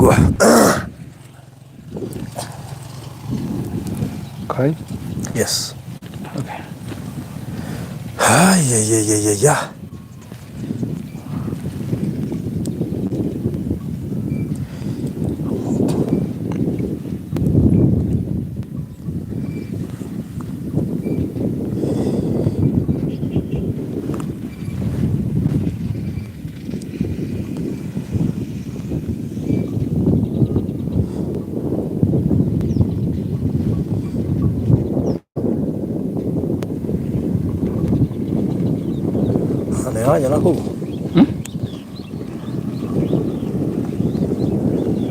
Ũguo. Kai. Yes. Okay. Ai, ai, ai, ai, ai, ai. Nĩ ũranyona kũu?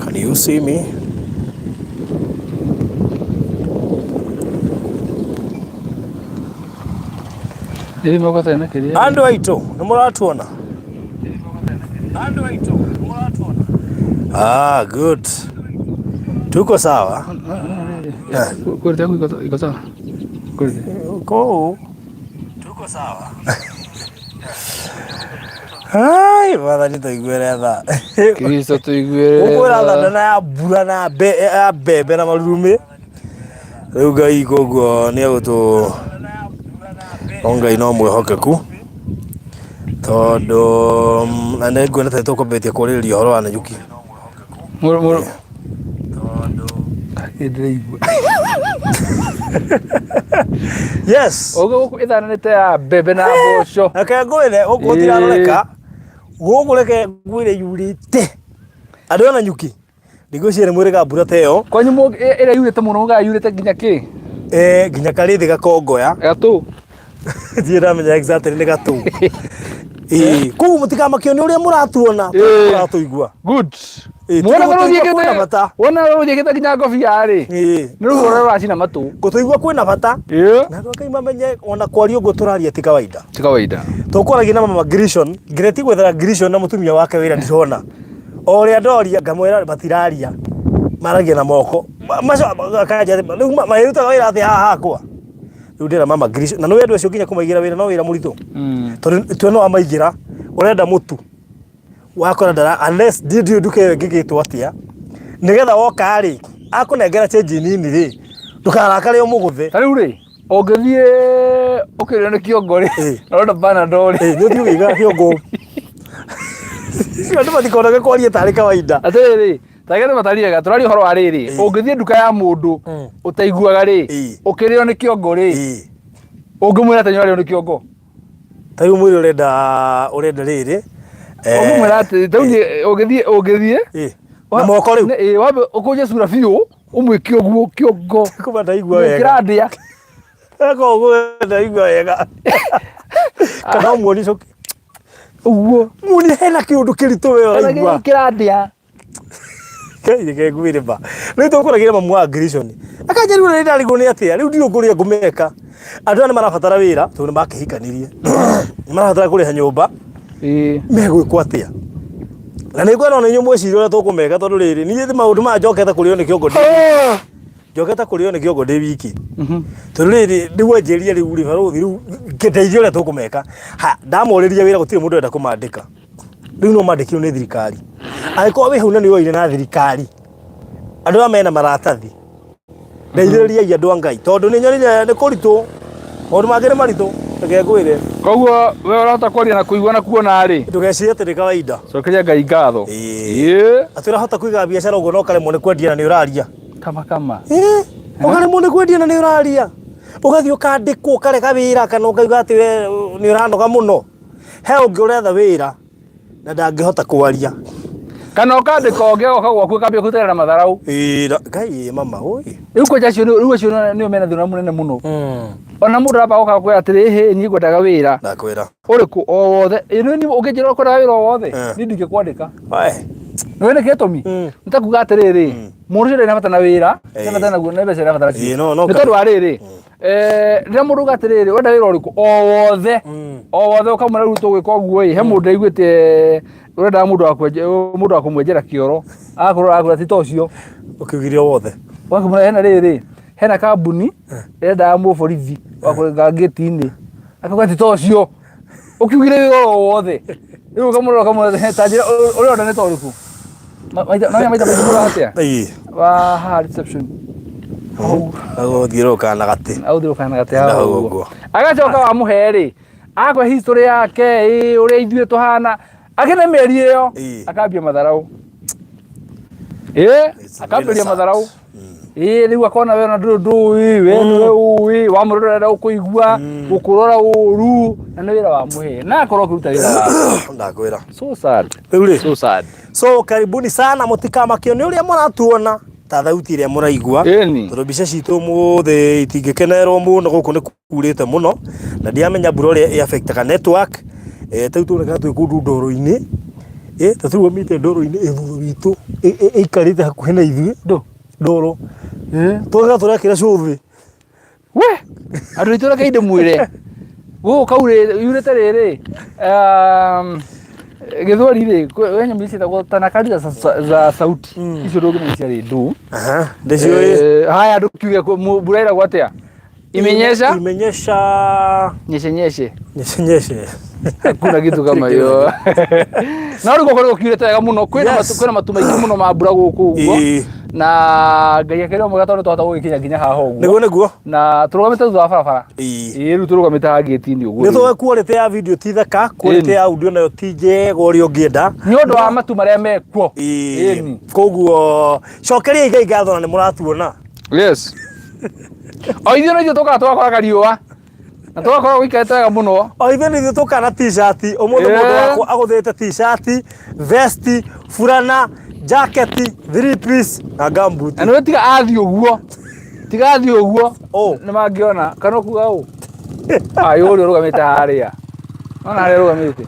Can you see me? Nĩ mũgũthe na kĩrĩa. Andũ aitũ nĩ mũratuona? Andũ aitũ nĩ mũratuona? Ah, good. Tuko sawa. Kũrĩte yaku iko sawa. Kũrĩte. Kũu. Tuko sawa. Ai, mwathani tũiguĩre tha. Kristo tũiguĩre. Gũkũ ĩra tha na ya mbura na ya mbembe na marurumĩ. Rĩu Ngai koguo nĩ egũtũ no Ngai no mwĩhokeku tondũ na nĩ nguona ta tũkwambĩtie kũrĩrĩria ũhoro wa Nanyuki. Mũrũ mũrũ. Kaĩ ndĩraigua. Yes. Ũguo gũkũ ĩthana nĩ ta ya mbembe na mboco. Reke ngwĩre gũkũ gũtiraroreka gũkũ reke ngwĩre yurĩte andũ a Nanyuki ndigwĩciria nĩ mwĩrĩga mbura ta ĩyo. Kwanyu ĩrĩa yurĩte mũno mũgaga yurĩte nginya kĩ? Eh, nginya karĩthĩ gakongoya. Gatũ. Ndirĩ ndamenya exactly nĩ gatũ. Ĩĩ, koguo mũtikamakio nĩ ũrĩa mũratuona, Ĩĩ. mũratũigua. Good. Ĩĩ, Wona tũigua barũthi kwĩna ĩkĩte bata. wona barũthi ĩkĩte nginya ngobia rĩ. Ĩĩ. Nĩ rũhuho rũrĩa rũracina matũ. Gũtũigua kwĩna bata. Ĩĩ. Na andũ a Ngai mamenye ona kwaria ũguo tũraria ti kawaida. Ti kawaida. Tũkwaragia na mama Grishon, ngeretie gwethera Grishon na mũtumia wake wĩra ndirona. O ũrĩa ndoria ngamwĩra matiraria. Maragia na moko. Macio akanja rĩu marĩrutaga wĩra atĩa haha hakwa. Rĩu ndĩra mama Grishon na nĩ andũ acio nginya kũmaigĩra wĩra no wĩra mũritũ. Tondũ twe no amaigĩra ũrenda mũtu wakora ndara unless ndiĩ ndiũĩ nduka ĩyo ĩngĩgĩtwo atĩa nĩgetha woka rĩ akũnengera change nini rĩ ndũkarakare ũmũgũthe. Ta rĩu rĩ ũngĩthiĩ ũkĩrĩo nĩ kĩongo rĩ Ĩĩ. na ũrenda Panadol rĩ Ĩĩ, nĩ ũthiĩ ũkĩigaga kĩongo andũ matikonage kwaria tarĩ kawaida atĩrĩrĩ tagere matariega tũraria ũhoro wa rĩrĩ Ĩĩ. ũngĩthiĩ nduka ya mũndũ ũtaiguaga rĩ Ĩĩ. ũkĩrĩo nĩ kĩongo rĩ Ĩĩ. ũngĩmwĩra atĩ nĩũrarĩo nĩ kĩongo ta rĩu mwĩrĩ ũrenda ũrenda rĩrĩ eh, ũngĩmwĩra atĩ ta rĩu niĩ ũngĩthiĩ ũngĩthiĩ ĩĩ, na moko rĩu Ĩĩ, wambe ũkũnje cura biũ ũmwĩke ũguo kĩongo kuma ndaigua wega kĩrandĩa eka ũguo ndaigua wega kana ũmuoni coki ũguo muoni hena kĩũndũ kĩritũ we ũraigua kĩrandĩa reke ngwĩre ma rĩu tũkũragĩra mamu wa Grayson akanja rĩu rĩrĩ ndarigwo nĩ atĩa rĩu ndiũĩ kũrĩa ngũmeka andũ aya nĩ marabatara wĩra tondũ nĩ makĩhikanirie nĩ marabatara kũrĩha nyũmba Ĩĩ. megwĩkwo atĩa na nĩ ngwenda ona inyuĩ mwĩcirie ũrĩa tũkũmeka tondũ rĩrĩ niĩ maũndũ maya njokete kũrĩo nĩ kĩongo ndĩ njokete kũrĩo nĩ kĩongo ndĩ wiki tondũ rĩrĩ rĩu wanjĩrire rĩu rĩ barũthi rĩu ndeithia ũrĩa tũkũmeka ha ndamorĩria wĩra gũtirĩ mũndũ ũrenda kũmandĩka rĩu no mandĩkirwo nĩ thirikari angĩkorwo wĩ hau na nĩ woire na thirikari andũ aya mena maratathi ndeithĩrĩriai andũ a Ngai tondũ nĩ nyonire nĩ kũritũ maũndũ mangĩ nĩ maritũ reke ngwĩre koguo we ũrahota kwaria na kũigua na kuona rĩ ndũgecirie atĩ nĩ kawaida cokeria ngai ngatho Ĩĩ. Ĩĩ. atĩ ũrahota kũiga biacara ũguo na ũkaremwo nĩ kwendia na nĩ ũraria kama kama Ĩĩ, ũkaremwo nĩ kwendia na nĩ ũraria ũgathiĩ ũkandĩkwo ũkarega wĩra kana ũkauga atĩ we nĩ ũranoga mũno he ũngĩ ũretha wĩra na ndangĩhota kwaria kana ũkandĩka ũngĩ agoka gwaku akambia kũterera na matharau Ĩĩ, na- ngai ĩ, mama oi rĩu kwanja acio rĩu acio nĩo mena thĩna mũnene mũno ona mũndũ aramba goka kwĩra atĩrĩ hĩ niĩ ngwendaga wĩra ndakwĩra ũrĩkũ o wothe Ĩ, nĩ niĩ ũngĩnjĩra ũkwendaga wĩra o wothe Eh. niĩ ndingĩkwandĩka Wae. nĩ nĩ gĩtũmi nĩ ta kuga atĩrĩrĩ mũndũ ũcio ndarĩ na bata na wĩra nĩ bata naguo nĩ mbeca irabatara Ĩĩ, no- no nĩ tondũ wa rĩrĩ eh, rĩrĩa mũndũ uga atĩrĩrĩ wenda wĩra ũrĩkũ o wothe o wothe ũkamwĩra rĩu tũgwĩka ũguo ĩ he mũndũ aiguĩte ũrendaga mũndũ wa kwenje- mũndũ wa kũmwenjera kĩoro agakorwo arakwĩra ti ta ũcio ũkiugire o wothe ũgakĩmwĩra hena rĩrĩ hena kambuni ĩrendaga mũborithi wa kũrenga ngĩti-inĩ akauga ti ta ũcio ũkiugire wĩra o wothe rĩu ũkamũrora ũkamwĩra ta njĩra ũrĩa ũrenda nĩ ta ũrĩkũ Maita no maita maingĩ mũno atĩa? Ĩĩ. Wa haha reception. Hau. Agũthiũrũrũka na gatĩ. Agũthiũrũrũka na gatĩ hau Hau ũguo. ũguo. Agacoka wamũhe rĩ, akwe history yake, ĩ ũrĩa ithuĩ tũhana. Akĩne mĩeri ĩyo, Ĩĩ. akambia matharau. Ĩ, It's akambĩria really sad. matharau. Ĩ, rĩu akona we ona ndũrĩ ndũĩ, we nĩwe ũĩ, wamũrora ũrenda gũkũigua, gũkũrora ũru, na nĩ wĩra wamũhe. Na akorwo akĩruta wĩra wake. Ndakwĩra. So sad. Rĩu rĩ, So sad. so karibuni sana mũtikamakio nĩ ũrĩa mũratuona ta thauti ĩrĩa mũraigua. Ĩni. Tondũ mbica citũ ũmũthĩ itingĩkenerwo mũno gũkũ nĩ kurĩte mũno na ndiramenya mbura ũrĩa ĩ affectaga network. Ta rĩu tũroneka twĩ kũndũ ndoro-inĩ. Ta tũrũgamĩte ndoro-inĩ ĩ thutha witũ ĩikarĩte hakuhĩ na ithuĩ. Ndũ? Ndoro. Tũroneka tũrekĩra cumbĩ. We, andũ aitũ reke ndĩmwĩre gũkũ kaurĩ yurĩte rĩrĩ gĩthweri rĩ kwĩ nyamũ ici ciĩtagwo tanakari za sauti icio ndũngĩmenya ciarĩ ndũ. Aha, ndĩciũĩ. Haya andũ kiuge mbura ĩragwo atĩa? Imenyesha? Imenyesha. Nyeshe nyeshe. Nyeshe nyeshe. Hakuna kitu kama hiyo. No rĩu gũkorwo gũkiurĩte wega mũno kwĩna matu kwĩna matu maingĩ mũno ma mbura gũkũ ũguo. Ĩĩ. Na Ngai akĩrĩ o mwega tondũ twahota gũgĩkinya nginya haha ũguo. Nĩguo nĩguo. Na tũrũgamĩte thutha wa barabara. Ĩĩ. Ĩĩ rĩu tũrũgamĩte haha gate-inĩ ũguo. Nĩ tũĩ quality ya video ti thaka, quality ya audio nayo ti njega ũrĩa ũngĩenda. Nĩ ũndũ wa matu marĩa mekuo. Ĩĩ. Ĩni. Koguo cokeria Ngai ngatho na nĩ mũratuona. Yes. O ithuĩ no ithuĩ tũkaga tũgakoraga riũa. Na tũgakorwo gũikarĩte wega mũno. O ithuĩ nĩ ithuĩ tũkaga na t-shirt, ũmũthĩ mũndũ wakwa agũthĩte t-shirt, vest, burana, jacket, 3 piece na gumboot. Na nĩwe tiga athiĩ ũguo. Tiga athiĩ ũguo. Ũ. Nĩ mangĩona. Kana ũkuga ũ. Ayũ ũrĩa ũrũgamĩte harĩa. Ona harĩa arũgamĩte.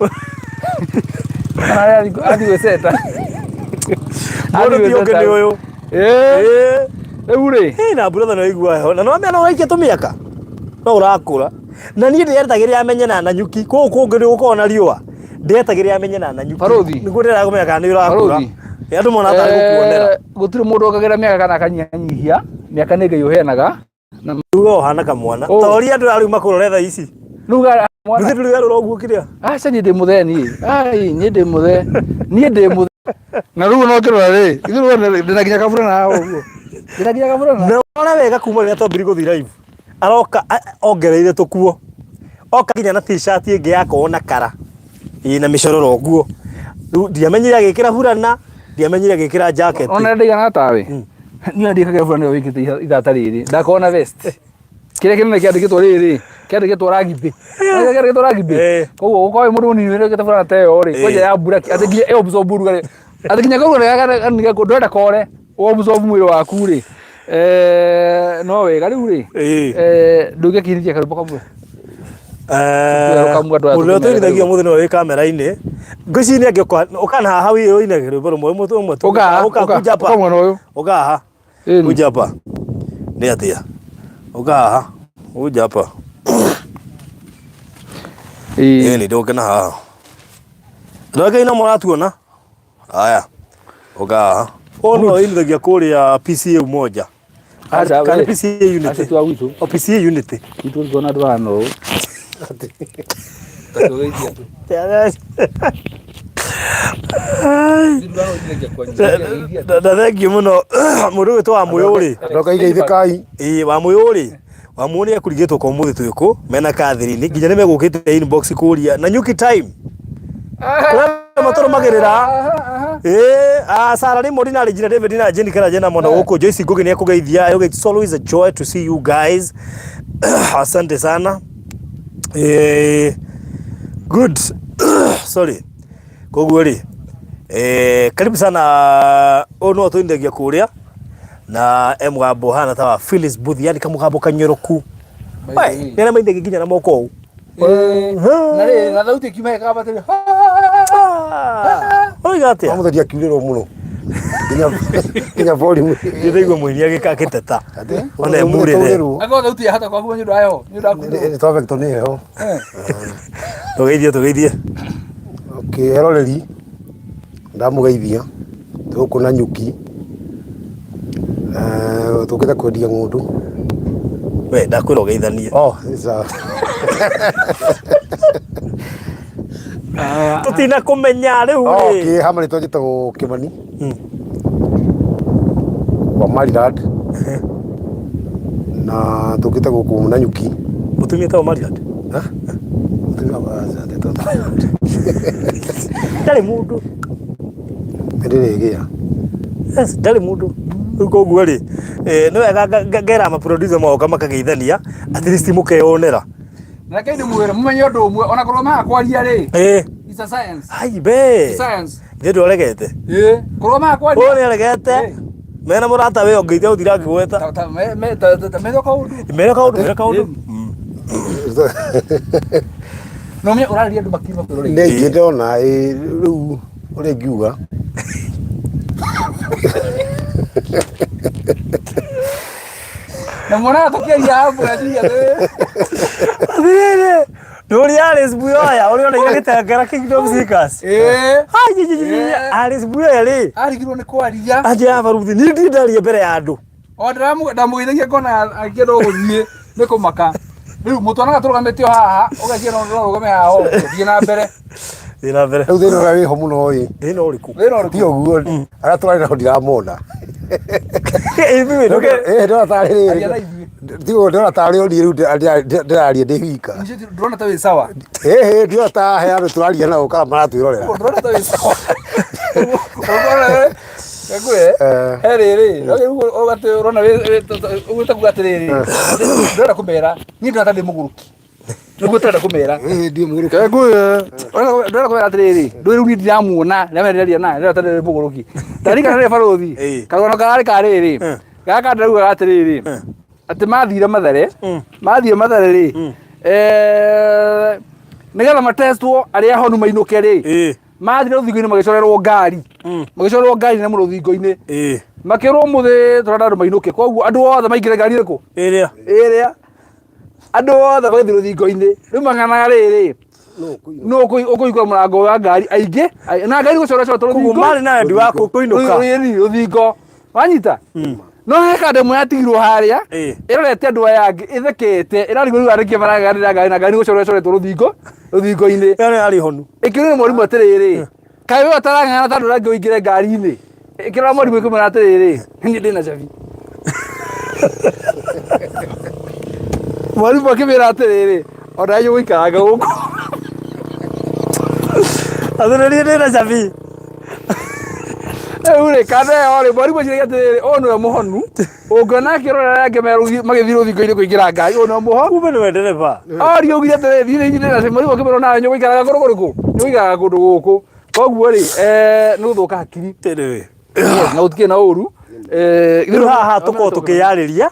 Ona harĩa athiĩ gwĩceta. Mũndũ ti ũngĩ nĩ ũyũ. Ĩĩ. Ĩĩ. Rĩu rĩ. Ĩ na brother nĩ waigua heho. Na nĩwamenya no ũraikia tũmĩaka. No ũrakũra. Na niĩ ndĩretagĩrĩra amenye na Nanyuki. Kũu kũngĩ nĩ gũkoragwo na riũa. Ndĩretagĩrĩra amenye na Nanyuki. Barũthi. Nĩguo ndĩrenda kũmenya kana nĩ ũrakũra. Barũthi. Ĩ, Andũ mona tarĩ gũkuonera. Gũtirĩ mũndũ ongagĩrĩra mĩaka kana akanyihanyihia. Mĩaka nĩ Ngai ũheanaga. Na Uga ũhana kamwana. Ũ. Ta ũria andũ arĩa rĩu makũrore thaa ici. rĩu ga mwana. Githĩ ndũrĩ werũra ũguo kĩrĩa? Aca niĩ ndĩ mũthee niĩ. Ai niĩ ndĩ mũthee. Niĩ ndĩ mũthee. Na rĩu no ngĩrora rĩ, ithuĩ rĩu ndĩna nginya kaburana haha ũguo. Ndĩna nginya kaburana. Na ũrore wega kuma rĩrĩa twambirie gũthiĩ live. Aroka ongereire tũkuo. Oka nginya na t-shirt ĩngĩ yakorwo na kara. Ĩna mĩcororo ũguo. Rĩu ndiamenyire agĩkĩra burana, ndiamenyire agĩkĩra jacket. Ona ndaigana tawe. Niĩ ndikagĩra burana ĩyo wĩkĩte ithata rĩrĩ. Ndakorwo na vest. Kĩrĩa kĩnene kĩandĩkĩtwo rĩrĩ, kĩandĩkĩtwo rugby. Kĩandĩkĩtwo rugby. Koguo ũkorwo wĩ mũndũ mũnini wĩkĩrĩte burana ta ĩyo rĩ, kwanja ya mbura atĩ nginya ĩ absorb ũrugarĩ. Atĩ nginya karugarĩ gaka ndũrenda kore, ũ absorb mwĩrĩ waku rĩ. No wega rĩu rĩ, ndũngĩakĩinithia karwĩmbo kamwe. Kamwe andũ aya Mũndũ ũrĩa tũkĩmere tũinithagia ũmũthĩ nĩwe wĩ kamera-inĩ. Ngwĩciria nĩ angĩũka ũka na haha ũine rwĩmbo rũmwe rũmwe rũmwe tu. Ũka haha, Ũka ũka, kuja hapa. ũka mwena ũyũ. Ũka haha. Ĩni. Kuja hapa. Nĩ atĩa? Ũka haha. Kuja hapa. Ĩĩ. Ĩni ndũke na haha. Andũ angĩ no mũratuona? Haya. Ũka haha. Ũyũ nĩwe ũinithagia kũrĩa PCA Umoja. Aca, Kana we. PCA Aca Unity. tu wa gwitũ. O PCA Unity. Gwitũ tuona andũ ahana ũũ. Na thengiũ mũno mũndũ ũyũ wa Mũyũ rĩ. Andũ aka igeithĩkai. Ĩĩ wa Mũyũ rĩ. Wa Mũyũ nĩ ekũrigĩtwo kwa ũmũthĩ twĩ kũ mena Catherine nginya nĩ megũkĩte inbox kũria na Nyuki time. Kũrĩa matũrũmagĩrĩra. Ĩĩ ah Sarah Raymond na Regina David na Jane Karaja na mwana gũkũ Joyce Ngugi nĩ ekũgeithia. It's always a joy to see you guys. Asante sana. Good. Sorry. Koguo rĩ karibu sana ũyũ no tũindagia kũrĩa na e mũgambo ũhana ta wa Phyllis Booth yani kamũgambo kanyoroku. We, nĩ arĩa maindagia nginya na moko ũũ. Na rĩ, na thauti ĩkiuma ĩkabatĩria. Ũroiga atĩa? Wamũtheria akiurĩrwo mũno. Nginya nginya volume. Ndĩraigua mũini agĩka akĩteta. Ona emurĩre. Akorwo thauti yahota kwaku nĩ ũndũ wa heho, nĩ ũndũ wa kuurĩrwo. Nĩ twabekto nĩ heho. Tũgeithie tũgeithie. Okay, eroreri ndamũgeithia twĩ gũkũ na nyuki tũkĩte kwendia ng'ũndũ. We ndakwĩra ũgeithanie. Oh, nĩ sawa. Tũtina kũmenya rĩu rĩ. Okay, ha marĩtwa njĩtagwo Kĩmani. Kwa Maryland na tũkĩte gũkũ Nanyuki. Mũtumia etagwo Maryland? Mũtumia wa etagwo Maryland. Ndarĩ mũndũ. Nĩndĩrĩgĩa. Yes, ndarĩ mũndũ. Rĩu koguo rĩ, nĩ wega ngera ma producer magoka makageithania, at least mũkeyonera. Na reke ndĩmwĩre mũmenye ũndũ ũmwe ona kũrũgama haha kwaria rĩ. It's a science. Ai be. Science. Nĩ ũndũ aregete. Kũrũgama haha kwaria. Ũyũ nĩ aregete. Mena mũrata we ũngĩ ithĩ ngĩgweta. Ta ta me me ta ta metho kaũndũ. Mera kaũndũ, mera kaũndũ. No menye ũrarĩria andũ makiri makwĩroreire. Nĩ aingĩ ndona ĩ rĩu ũrĩa ingiuga. Na mwonaga tũkĩaria haha mũgeciria atĩrĩrĩ. Atĩrĩrĩ, nĩ ũrĩa Alice Buyoya, ũrĩa oneire gĩtengera Kingdom Seekers. Ai, ji, ji, ji, ji, Alice Buyoya rĩ, Arigirwo nĩ kwaria. anjĩra baruthi, niĩ ndirĩ ndaria mbere ya andũ. O ndamũgeithagia ngona akĩenda gũthiĩ nĩ kũmaka. Rĩu mũtuonaga tũrũgamĩte o haha, ũgeciria no rũgame haha o ũguo. Thiĩ na mbere. Thiĩ na mbere. Rĩu thĩna ũrĩa wĩho mũno ĩ. Thĩna ũrĩkũ? Thĩna ũrĩkũ? Ti ũguo arĩa tũrarĩ nao ndiramona. Ithuĩ ndũke. Ĩ ndĩrona tarĩ Aria na rĩrĩ. ithuĩ. Ti ũguo ndĩrona tarĩ o niĩ rĩu ndĩraria ndĩ wika. Nicio ndĩrona ta wĩ sawa. Ĩhĩ ndĩrona ta he andũ tũraria nao kana maratwĩrorera. Ndĩrona ta wĩ sawa. Ũrona Ngwe, he rĩrĩ, ũgatĩ ũrona ũguo takuga atĩrĩrĩ, ndĩrenda kũmera, niĩ ndĩrona ta ndĩ mũgũrũki. Nĩguo ndĩrenda kũmera. Ĩhĩ ndiĩ mũgũrũki. Ngwe, ndĩrenda kũmera atĩrĩrĩ, ndũĩ rĩu niĩ ndiramuona, rĩrĩa ndĩraria nawe, ndĩrona ta ndĩ mũgũrũki. Ndarikana rĩrĩ barũthi, karũgano kararĩ ka rĩrĩ, gaka ndĩraugaga atĩrĩrĩ, atĩ mathire Mathare, mathire Mathare rĩ, nĩgetha matestwo arĩa ahonu mainũke rĩ, mathire rũthingo-inĩ magĩcorerwo ngari magĩcorerwo ngari nene mũno rũthingo-inĩ makĩrwo ũmũthĩ tũrenda andũ mainũke koguo andũ othe maingĩre ngari ĩrĩkũ Ĩrĩa. ĩrĩa andũ othe magĩthiĩ rũthingo-inĩ rĩu mang'anaga rĩrĩ nũ ũkũhingũra mũrango wa ngari aingĩ na ngari gũcoracora Koguo rũthingo marĩ na wendi wa kũinũka. Rũthingo, rũthingo wanyita no he kanda ĩmwe yatigirwo harĩa ĩrorete andũ aya angĩ ĩthekete ĩrarigwo rĩu arĩkia maraganĩra ngari na ngari gũcorera coretwo rũthingo rũthingo-inĩ Ĩyo nĩ yarĩ honu. ĩkĩũria mwarimũ atĩrĩrĩ kaĩ we ũtarang'ang'ana ta andũ arĩa angĩ ũingĩre ngari-inĩ ĩkĩrora mwarimũ ĩkĩmwĩra atĩrĩrĩ niĩ ndĩna cabi mwarimũ akĩmwĩra atĩrĩrĩ ona inyuĩ gũikaranga gũkũ Atĩrĩrĩ niĩ ndĩna cabi. Rĩu rĩ kana ĩyo rĩ mwarimũ aciragia atĩrĩrĩ ũyũ nĩwe mũhonu ũngĩona akĩrora arĩa angĩ magĩthiĩ rũthingo-inĩ kũingĩra ngari ũyũ nĩwe mũhonu Kumbe nĩwe ndereba. Oria ugire atĩrĩrĩ thiĩ niĩ ndĩna cabi mwarimũ akĩmwĩra onawe ũgũikaraga kũndũ kũrĩkũ nĩ ũgũikaraga kũndũ gũkũ koguo rĩ nĩ gũthũka hakiri Anyway. na gũtikĩrĩ na ũru Rĩu haha tũkorwo tũkĩyarĩria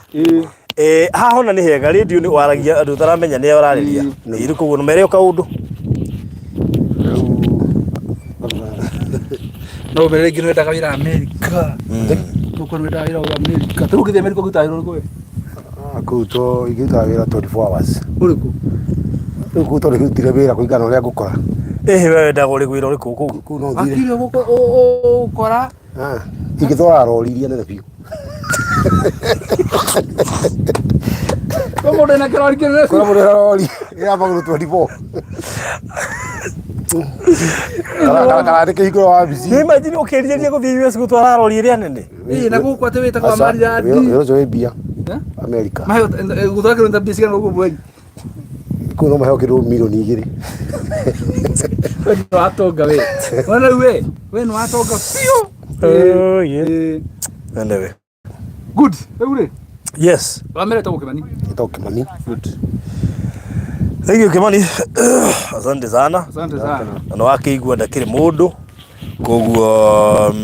haha ona nĩ hega rĩndiũ nĩ waragia andũ ũtaramenya nĩ ũrarĩria rĩu koguo no mere o kaũndũ no mbere rĩngĩ nĩwendaga wĩra Amerika tũkũ nĩwendaga wĩra wa Amerika tũrĩ ũngĩthiĩ Amerika ũngĩruta wĩra ũrĩkũ we Kũu to ingĩruta wĩra 24 hours. Ũrĩkũ? Rĩu kũu tondũ rutire wĩra kũringana na ũrĩa ngũkora. Ĩhĩ we wendaga ũrĩ wĩra ũrĩkũ kũu? Kũu no thire. Akiri ũgũkora. Ah, ingĩtwara rori iria nene biũ. Kwĩ mũndũ ena kĩrori kĩnene Kwĩ mũndũ ena rori ya magũrũ 24. Kana nĩ kĩhingũro wabici. Nĩ imagine ũkĩrirĩria gũthiĩ US gũtwara rori ĩrĩa nene. Ĩĩ na gũkũ atĩ wĩtagwo Aca, Maridadi. Wĩra ũcio wĩ mbia. Amerika. Maheo gũthaka kĩndũ ta mbia cigana ũguo mweri. Kũu no maheo kĩndũ mirioni igĩrĩ. We nĩ watonga we. Wona rĩu we, we nĩ watonga biũ. Oh, yeah. Anyway. Good. Rĩu rĩ. Yes. Wamere etagwo Kimani. Etagwo Kimani. Good. Thank you Kimani. Asante sana. Asante sana. Na nĩ wakĩigua ndakĩrĩ mũndũ. Koguo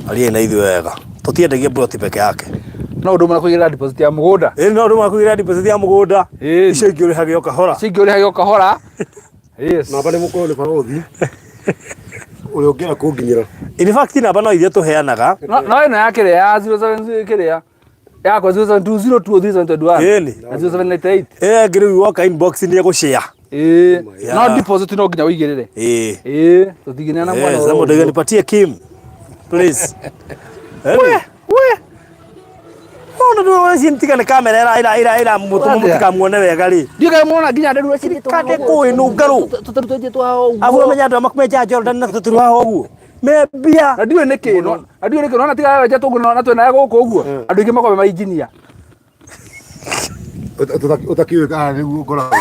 ariai na ithuĩ wega. Tũtiendagia mburoti peke yake. No ũndũ ũmwe na kũigĩrĩra deposit ya mũgũnda. Ĩĩ no ũndũ ũmwe na kũigĩrĩra deposit ya mũgũnda. Icio ingĩ ũrĩhage o kahora. Icio ingĩ ũrĩhage o kahora. Yes. Namba nĩ mũkorwo nĩ barũthi. Ũrĩa ũngĩenda kũnginyĩra. In fact namba no ithuĩ tũheanaga. No ĩno ya kĩrĩa ya 07 kĩrĩa yakwa 07202321. Ĩni. Na 0798. Ĩyo ĩngĩ rĩu woka inbox nĩ egũshare. Ĩĩ. No deposit no nginya ũigĩrĩre. Ĩĩ. Ĩĩ, tũtingĩneana mwana. Yes, mũndũ nipatie Kim. Please. We, we. Mũndũ ndũ ũreciria tiga nĩ kamera ĩra ĩra ĩra ĩra mũtũmwo mũtikamuone wega rĩ. Ndiũĩ kana muona nginya nderu ecirĩtwo. Kande kũĩ nũngarũ. Tũteru twenjetwo haha ũguo. Abu ũramenya andũ a makũmenja Jordan na tũteru haha ũguo. Membia. Na ndiũĩ nĩkĩ na ndiũĩ nĩkĩ nona tiga wenja tũguo na twĩnaye gũkũ ũguo andũ aingĩ makoragwo me mainjinia. Ũtakiũĩ kana nĩguo ngoragwo.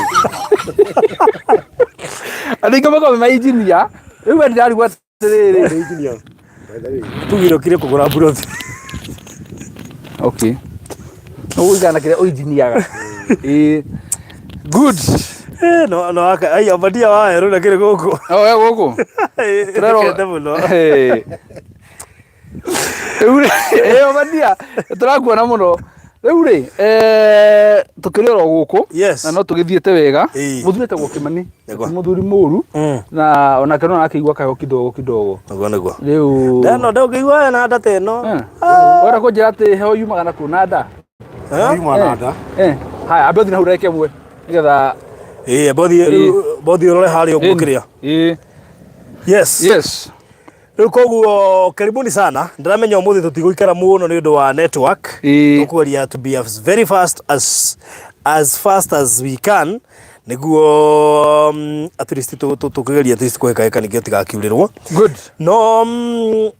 Andũ aingĩ makoragwo me mainjinia. Rĩu we ndĩrarigwo atĩrĩrĩ. Nĩ engineer. Tugire ũkire kũgũra mburoti. Okay. Ũgũikara na kĩrĩa ũinjiniaga. Ĩĩ. Good. Eh, no no aka ai Obadia wa werũ na kĩrĩ gũkũ. O we gũkũ. Tũrerwo Ndekete mũno. Eh. Rĩu rĩ, ĩ Obadia, tũrakuona mũno. Rĩu rĩ, eh, tũkĩrĩ oro gũkũ Yes. na no tũgĩthiĩte wega. Ĩĩ. Mũthuri etagwo Kĩmani, Nĩguo. ti mũthuri mũru na onake no arakĩigua kaheho kidogo kidogo. Nĩguo nĩguo. Rĩu Ndeno ndũngĩigua na nda ta ĩno. Eh. Wenda kũnjĩra atĩ heho yumaga na kũ na nda? Eh? Yuma na nda. Eh, haya ambe ũthiĩ na hau ndagĩka ĩmwe nĩgetha Ĩĩ, bothi bothi ũrore harĩa ũguo kĩrĩa. Ĩĩ. Yes. Yes. Rĩu koguo karibuni sana ndĩramenya ũmũthĩ tũtigũikara mũno nĩ ũndũ wa network Ĩĩ. tũkweria to be as very fast as as fast as we can nĩguo at least tũkĩgeria at least kũhĩkahĩka nĩkĩo tigakiurĩrwo Good. no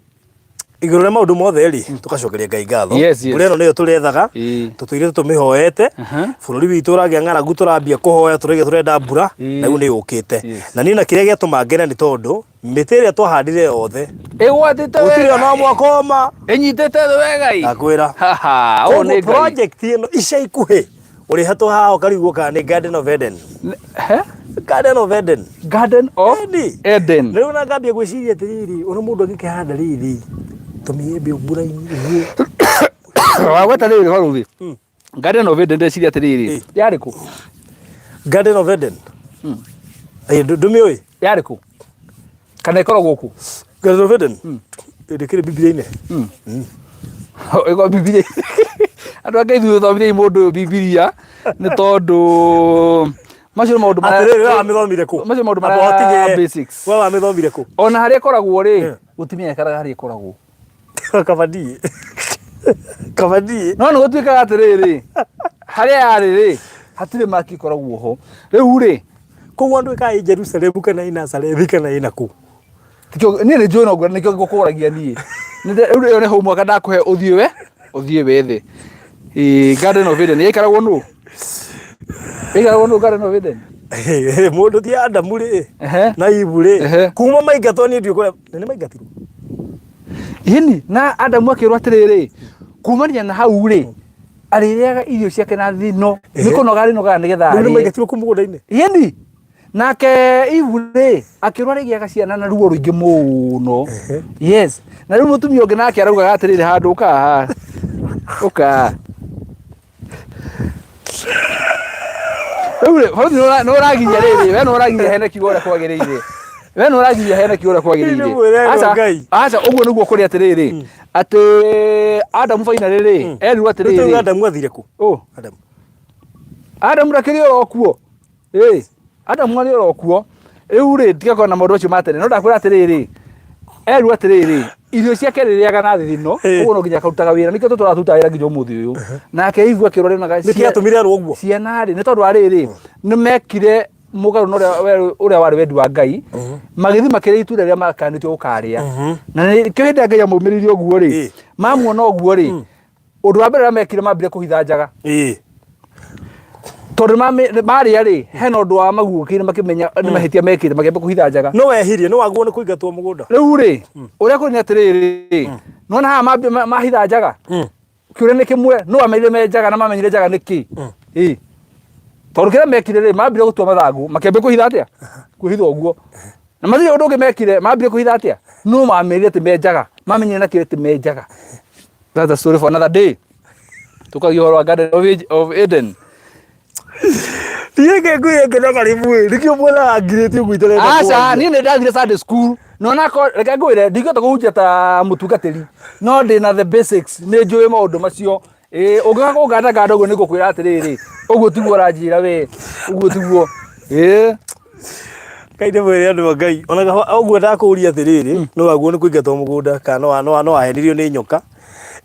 igũrũ rĩa maũndũ mothe rĩ tũgacokeria Ngai ngatho Yes, yes. mbura ĩno nĩyo tũrethaga Ĩĩ. tũtũire tũmĩhoete Aha. bũrũri witũ ũragĩa ng'aragu tũrambia kũhoya tũrauga tũrenda mbura Ĩĩ. na rĩu nĩ yũkĩte Yes. na niĩ na kĩrĩa gĩatũma ngene nĩ tondũ mĩtĩ ĩrĩa twahandire yothe Ĩgwatĩte gũtirĩ wega. ona ũmwe koma Ĩnyitĩte thĩ wega ĩ. ndakwĩra Haha, ũũ nĩ Koguo Ngai. project ĩno ica ikuhĩ ũrĩ hatũ haha ũkarigwo kana nĩ Garden of Eden He? Garden of Eden Garden of Ĩni. Eden. rĩu na ngambia gwĩciria atĩrĩrĩ ũrĩa mũndũ angĩkĩhanda rĩrĩ tũmĩembe mbura-inĩ ũguo Wagweta rĩrĩ barũthi. Garden of Eden ndeciria atĩrĩrĩ. Ĩ. Yarĩ kũ? Garden of Eden Ĩ, ndũmĩũĩ Yarĩ kũ? Kana ĩkoragwo kũ? Garden of Eden ndĩkĩrĩ Bibilia-inĩ Ĩkoragwo Bibilia. Andũ a Ngai ithuĩ tũthomithiai mũndũ ũyũ Bibilia nĩ tondũ macio nĩ maũndũ marĩa- atĩrĩrĩ we wamĩthomire kũ Macio nĩ maũndũ Amba marĩa ũtige. basics. we wamĩthomire kũ Ona harĩa ĩkoragwo rĩ, gũtimenyekanaga harĩa ĩkoragwo. kabadi kabadi No nĩ gũtuĩkaga atĩrĩrĩ, harĩa yarĩ rĩ, hatirĩ maki ĩkoragwo ho. Rĩu rĩ, koguo andũ ĩkaga ĩ Jerusalemu kana ĩ Nazarethi kana ĩ nakũ Tikio niĩ nĩ njũĩ no ngwĩra nĩkĩo ngũkũragia niĩ. Rĩu ĩyo nĩ homework ndakũhe ũthiĩ we ũthiĩ wethe. Ĩĩ Garden of Eden yaikaragwo nũ? Yaikaragwo nũ Garden of Eden? Mũndũ ti Adamu rĩ Ehe. na Ibu rĩ Ehe. kuma maingatwo niĩ ndiũĩ kũrĩa nĩ maingatirwo Ĩni na Adamu akĩrwo atĩrĩrĩ kumania na hau rĩ arĩrĩaga irio ciake na thino nĩ kũnoga arĩnogaga nĩgetha rĩu nĩ arĩe. maingatirwo kũu mũgũnda-inĩ Ĩni nake Ibu rĩ akĩrwo arĩgĩaga ciana na ruo rũingĩ mũno. Yes. Na rĩu mũtumia ũngĩ nake araugaga atĩrĩrĩ handũ ũka haha. Ũka. Rĩu rĩ barũthi nĩ ũragiria rĩrĩ we nĩ ũragiria hene kiugo ũrĩa kwagĩrĩire. We nĩ ũragiria hene kiugo ũrĩa kwagĩrĩire. Nĩ mwĩre Aca, Ngai. aca ũguo nĩguo kũrĩ atĩrĩrĩ atĩ Adamu finally rĩ erirwo rĩu atĩrĩrĩ Adamu athire kũ Ũ, Adamu Adamu ndakĩrĩ oro kuo. Ĩ, Adamu arĩ oro kuo. Rĩu rĩ, tiga na maũndũ macio ma tene. No ndakwĩra atĩrĩrĩ, erwo atĩrĩrĩ, irio ciake rĩrĩaga na thithino, Ĩ. ũguo no nginya akarutaga wĩra. Nĩkĩo tũtũraga tũrutaga wĩra nginya ũmũthĩ ũyũ. Nake Ivu akĩrwo rĩonaga nĩkĩ gĩatũmire erwo ũguo ciana rĩ, nĩ tondũ wa rĩrĩ, nĩ mekire mũgarũ na ũrĩa ũrĩa warĩ wendi wa Ngai, magĩthiĩ makĩrĩa itunda rĩrĩa makanĩtio gũkarĩa. Na nĩkĩo hĩndĩ ĩrĩa Ngai amaumĩrĩire ũguo rĩ, Ĩ. mamuona ũguo rĩ, ũndũ wa mbere ũrĩa mekire mambire kũhitha njaga. Ĩ. Tondũ marĩa rĩ, hena ũndũ wa maguũkĩire makĩmenya nĩ mahĩtia mekĩte, makĩamba kũhitha njaga. No wehirie, nĩ wagwo nĩ kũingatwo mũgũnda. Rĩu rĩ, ũrĩa kũrĩ nĩ atĩrĩrĩ, nĩwona haha mahitha njaga? Kĩũria nĩ kĩmwe, nũ wamerire me njaga na mamenyire njaga nĩ kĩ? Ĩ. Tondũ kĩrĩa mekire rĩ, mambire gũtua mathangũ, makĩambia kũhitha atĩa? Kwĩhitha ũguo. Na matirĩ ũndũ ũngĩ mekire, mambire kũhitha atĩa? Nũ wamerire atĩ me njaga? Mamenyire na kĩ atĩ me njaga? That's a story for another day. Tukagia ũhoro wa Garden of Eden. Niĩ ngĩngũire ngĩna karibu ĩ, nĩkĩo muonaga ngirĩtie ũguo itarenda Aca, kwaria. niĩ nĩ ndathire Sunday school. No nako reke ngwĩre ndingĩhota kũhunjia ta mũtungatĩri. No ndĩna the basics, nĩ njũĩ maũndũ macio. Ĩĩ ũngĩũka kũngandanganda ũguo nĩ ngũkwĩra atĩrĩrĩ, ũguo tiguo ũranjĩra we, ũguo tiguo. Ĩĩ. Ngai nĩ mwĩre andũ a Ngai ona ũguo ndakũria atĩrĩrĩ no waguo nĩ kũingatwo mũgũnda kana no wahenirio nĩ nyoka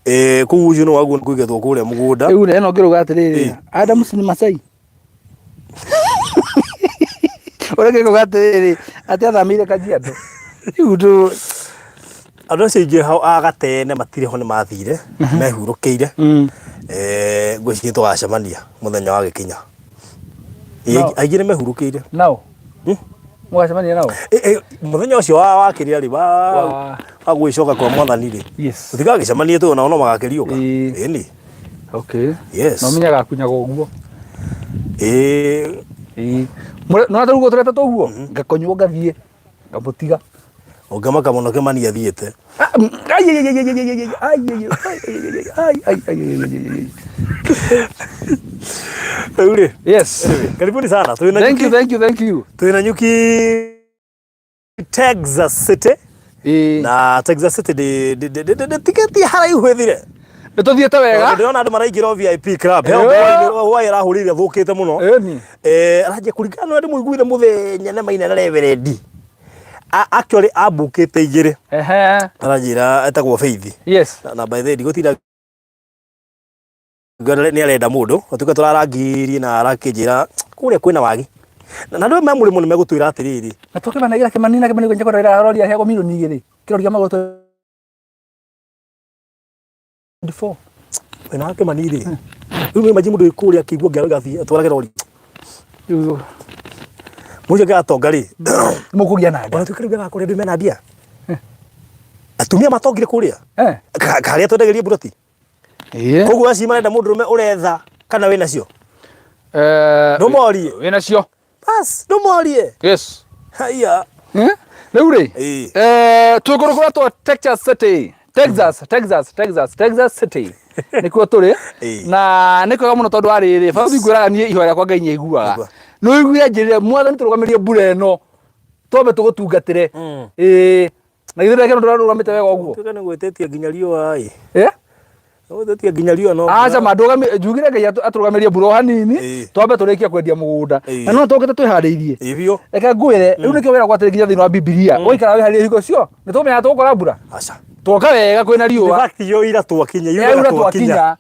eh kũu ũcio no waguo nĩ kũingatwo kũrĩa mũgũnda. Rĩu rĩ ĩno ngĩrauga atĩrĩrĩ, Adamu si ni Masai? Ũrĩa ngĩkuga atĩrĩrĩ, atĩ athamĩire Kajiado. Rĩu ndũ. Andũ acio aingĩ hau a gatene matirĩ ho nĩ mathire mehurũkĩire. Eh, ngwĩciria tũgacemania mũthenya wa gĩkinya. No. Aingĩ nĩ mehurũkĩire. Nao mũgacemania nao? Eh, eh, mũthenya ũcio wa wa kĩrĩa rĩ wa wa gwĩcoka kwa mwathani rĩ, Yes. tũtigagĩcemanie tũ nao no magakĩriũka. Ĩĩ. Ĩni. Okay. Yes. Na ũmenyaga akunyaga ũguo. Ĩĩ. Ĩĩ. Nona ta ũguo tũreta tũguo ngakonywo ngathiĩ ngamũtiga. Ũngĩmaka mũno Kĩmani athiĩte. Ah, ai, ai, ai, ai, ai, ai, ai, ai, ai, ai, ai, ai, ai, ai, ai, ai. Rĩu rĩ, Yes. anyway, karibuni sana. Twĩna Thank you, nyuki, thank you, thank you. twĩna nyuki Texas City. Ĩĩ. Na Texas City ndĩ ndĩ ndĩ ndĩ ndĩtigĩtie haraihu ĩthire. Nĩ tũthiĩte wega. Tondũ ndĩrona andũ maraingĩra o VIP club. He Eh. hwaĩ arahũrĩire thũkĩte mũno. Ĩni. Eh, aranjia kũringana na ũrĩa ndĩmũiguire mũthenya na maina na reverendi. Actually ambukĩte igĩrĩ. Ehe. Aranjĩra etagwo Faith. Yes. Na by the way ndigũtinda nĩ arenda mũndũ gũtuĩka tũrarangirie na arakĩnjĩra kũrĩa kwĩna wagi. Na andũ aya me mũrĩmo nĩ megũtwĩra atĩrĩrĩ. Na tũkĩmanagira Kĩmani na Kĩmani kwenye kũrora rori aheagwo milioni igĩrĩ. Kĩrori kĩa magũrũ 24. Wĩna wa Kĩmani rĩ. Rĩu nĩ imagine mũndũ wĩ kũrĩa akĩigua ngero ĩgathiĩ atwarage rori. Rĩu Mũndũ ũcio angĩgatonga rĩ. Mũkũgĩa na nda. Ona tuĩka rĩu agakũrĩa andũ mena mbia. Atumia matongire kũrĩa. Eh. Karĩa twendagĩria mburoti. Ĩĩ. Koguo acio marenda mũndũrũme ũretha kana wĩ nacio. Eh. Ndũmorie. Wĩ nacio. Bas, ndũmorie. Yes. Haiya. Eh? Rĩu rĩ. Ĩĩ. Eh, twĩ kũndũ kũretwo Texas City. Texas, Texas, Texas, Texas City. Nĩkuo tũrĩ. Ĩĩ. Na nĩ kwega mũno tondũ wa rĩrĩ, babu ngwĩraga niĩ ihoya rĩakwa Ngai nĩaiguaga. Nĩguo. Nĩ ũiguire njĩrĩre mwathani tũrũgamĩrie mbura ĩno. Twambe tũgũtungatĩre. Ĩĩ. Na githĩ ndagĩka ĩno ndũrarũgamĩte wega ũguo? Tuĩka nĩ gwĩtĩtie nginya riũa ĩ. Eh? Gwĩtĩtie nginya riũa no. Aca ma ndũgami njugire Ngai atũrũgamĩrie mbura o hanini Ĩĩ. twambe tũrĩkie kwendia mũgũnda. Ĩĩ. Na no tũkĩte twĩharĩirie. Ĩĩ biũ. Reke ngwĩre rĩu nĩkĩo wĩra gwatĩrĩ nginya thĩinĩ wa Bibilia. Ũgaikara wĩharĩirie hingo cio nĩ tũkũmenya tũgũkora mbura. Aca. Twoka wega kwĩna In riũa. fact yo ira twakinya, Yaura yuraga twakinya. twakinya.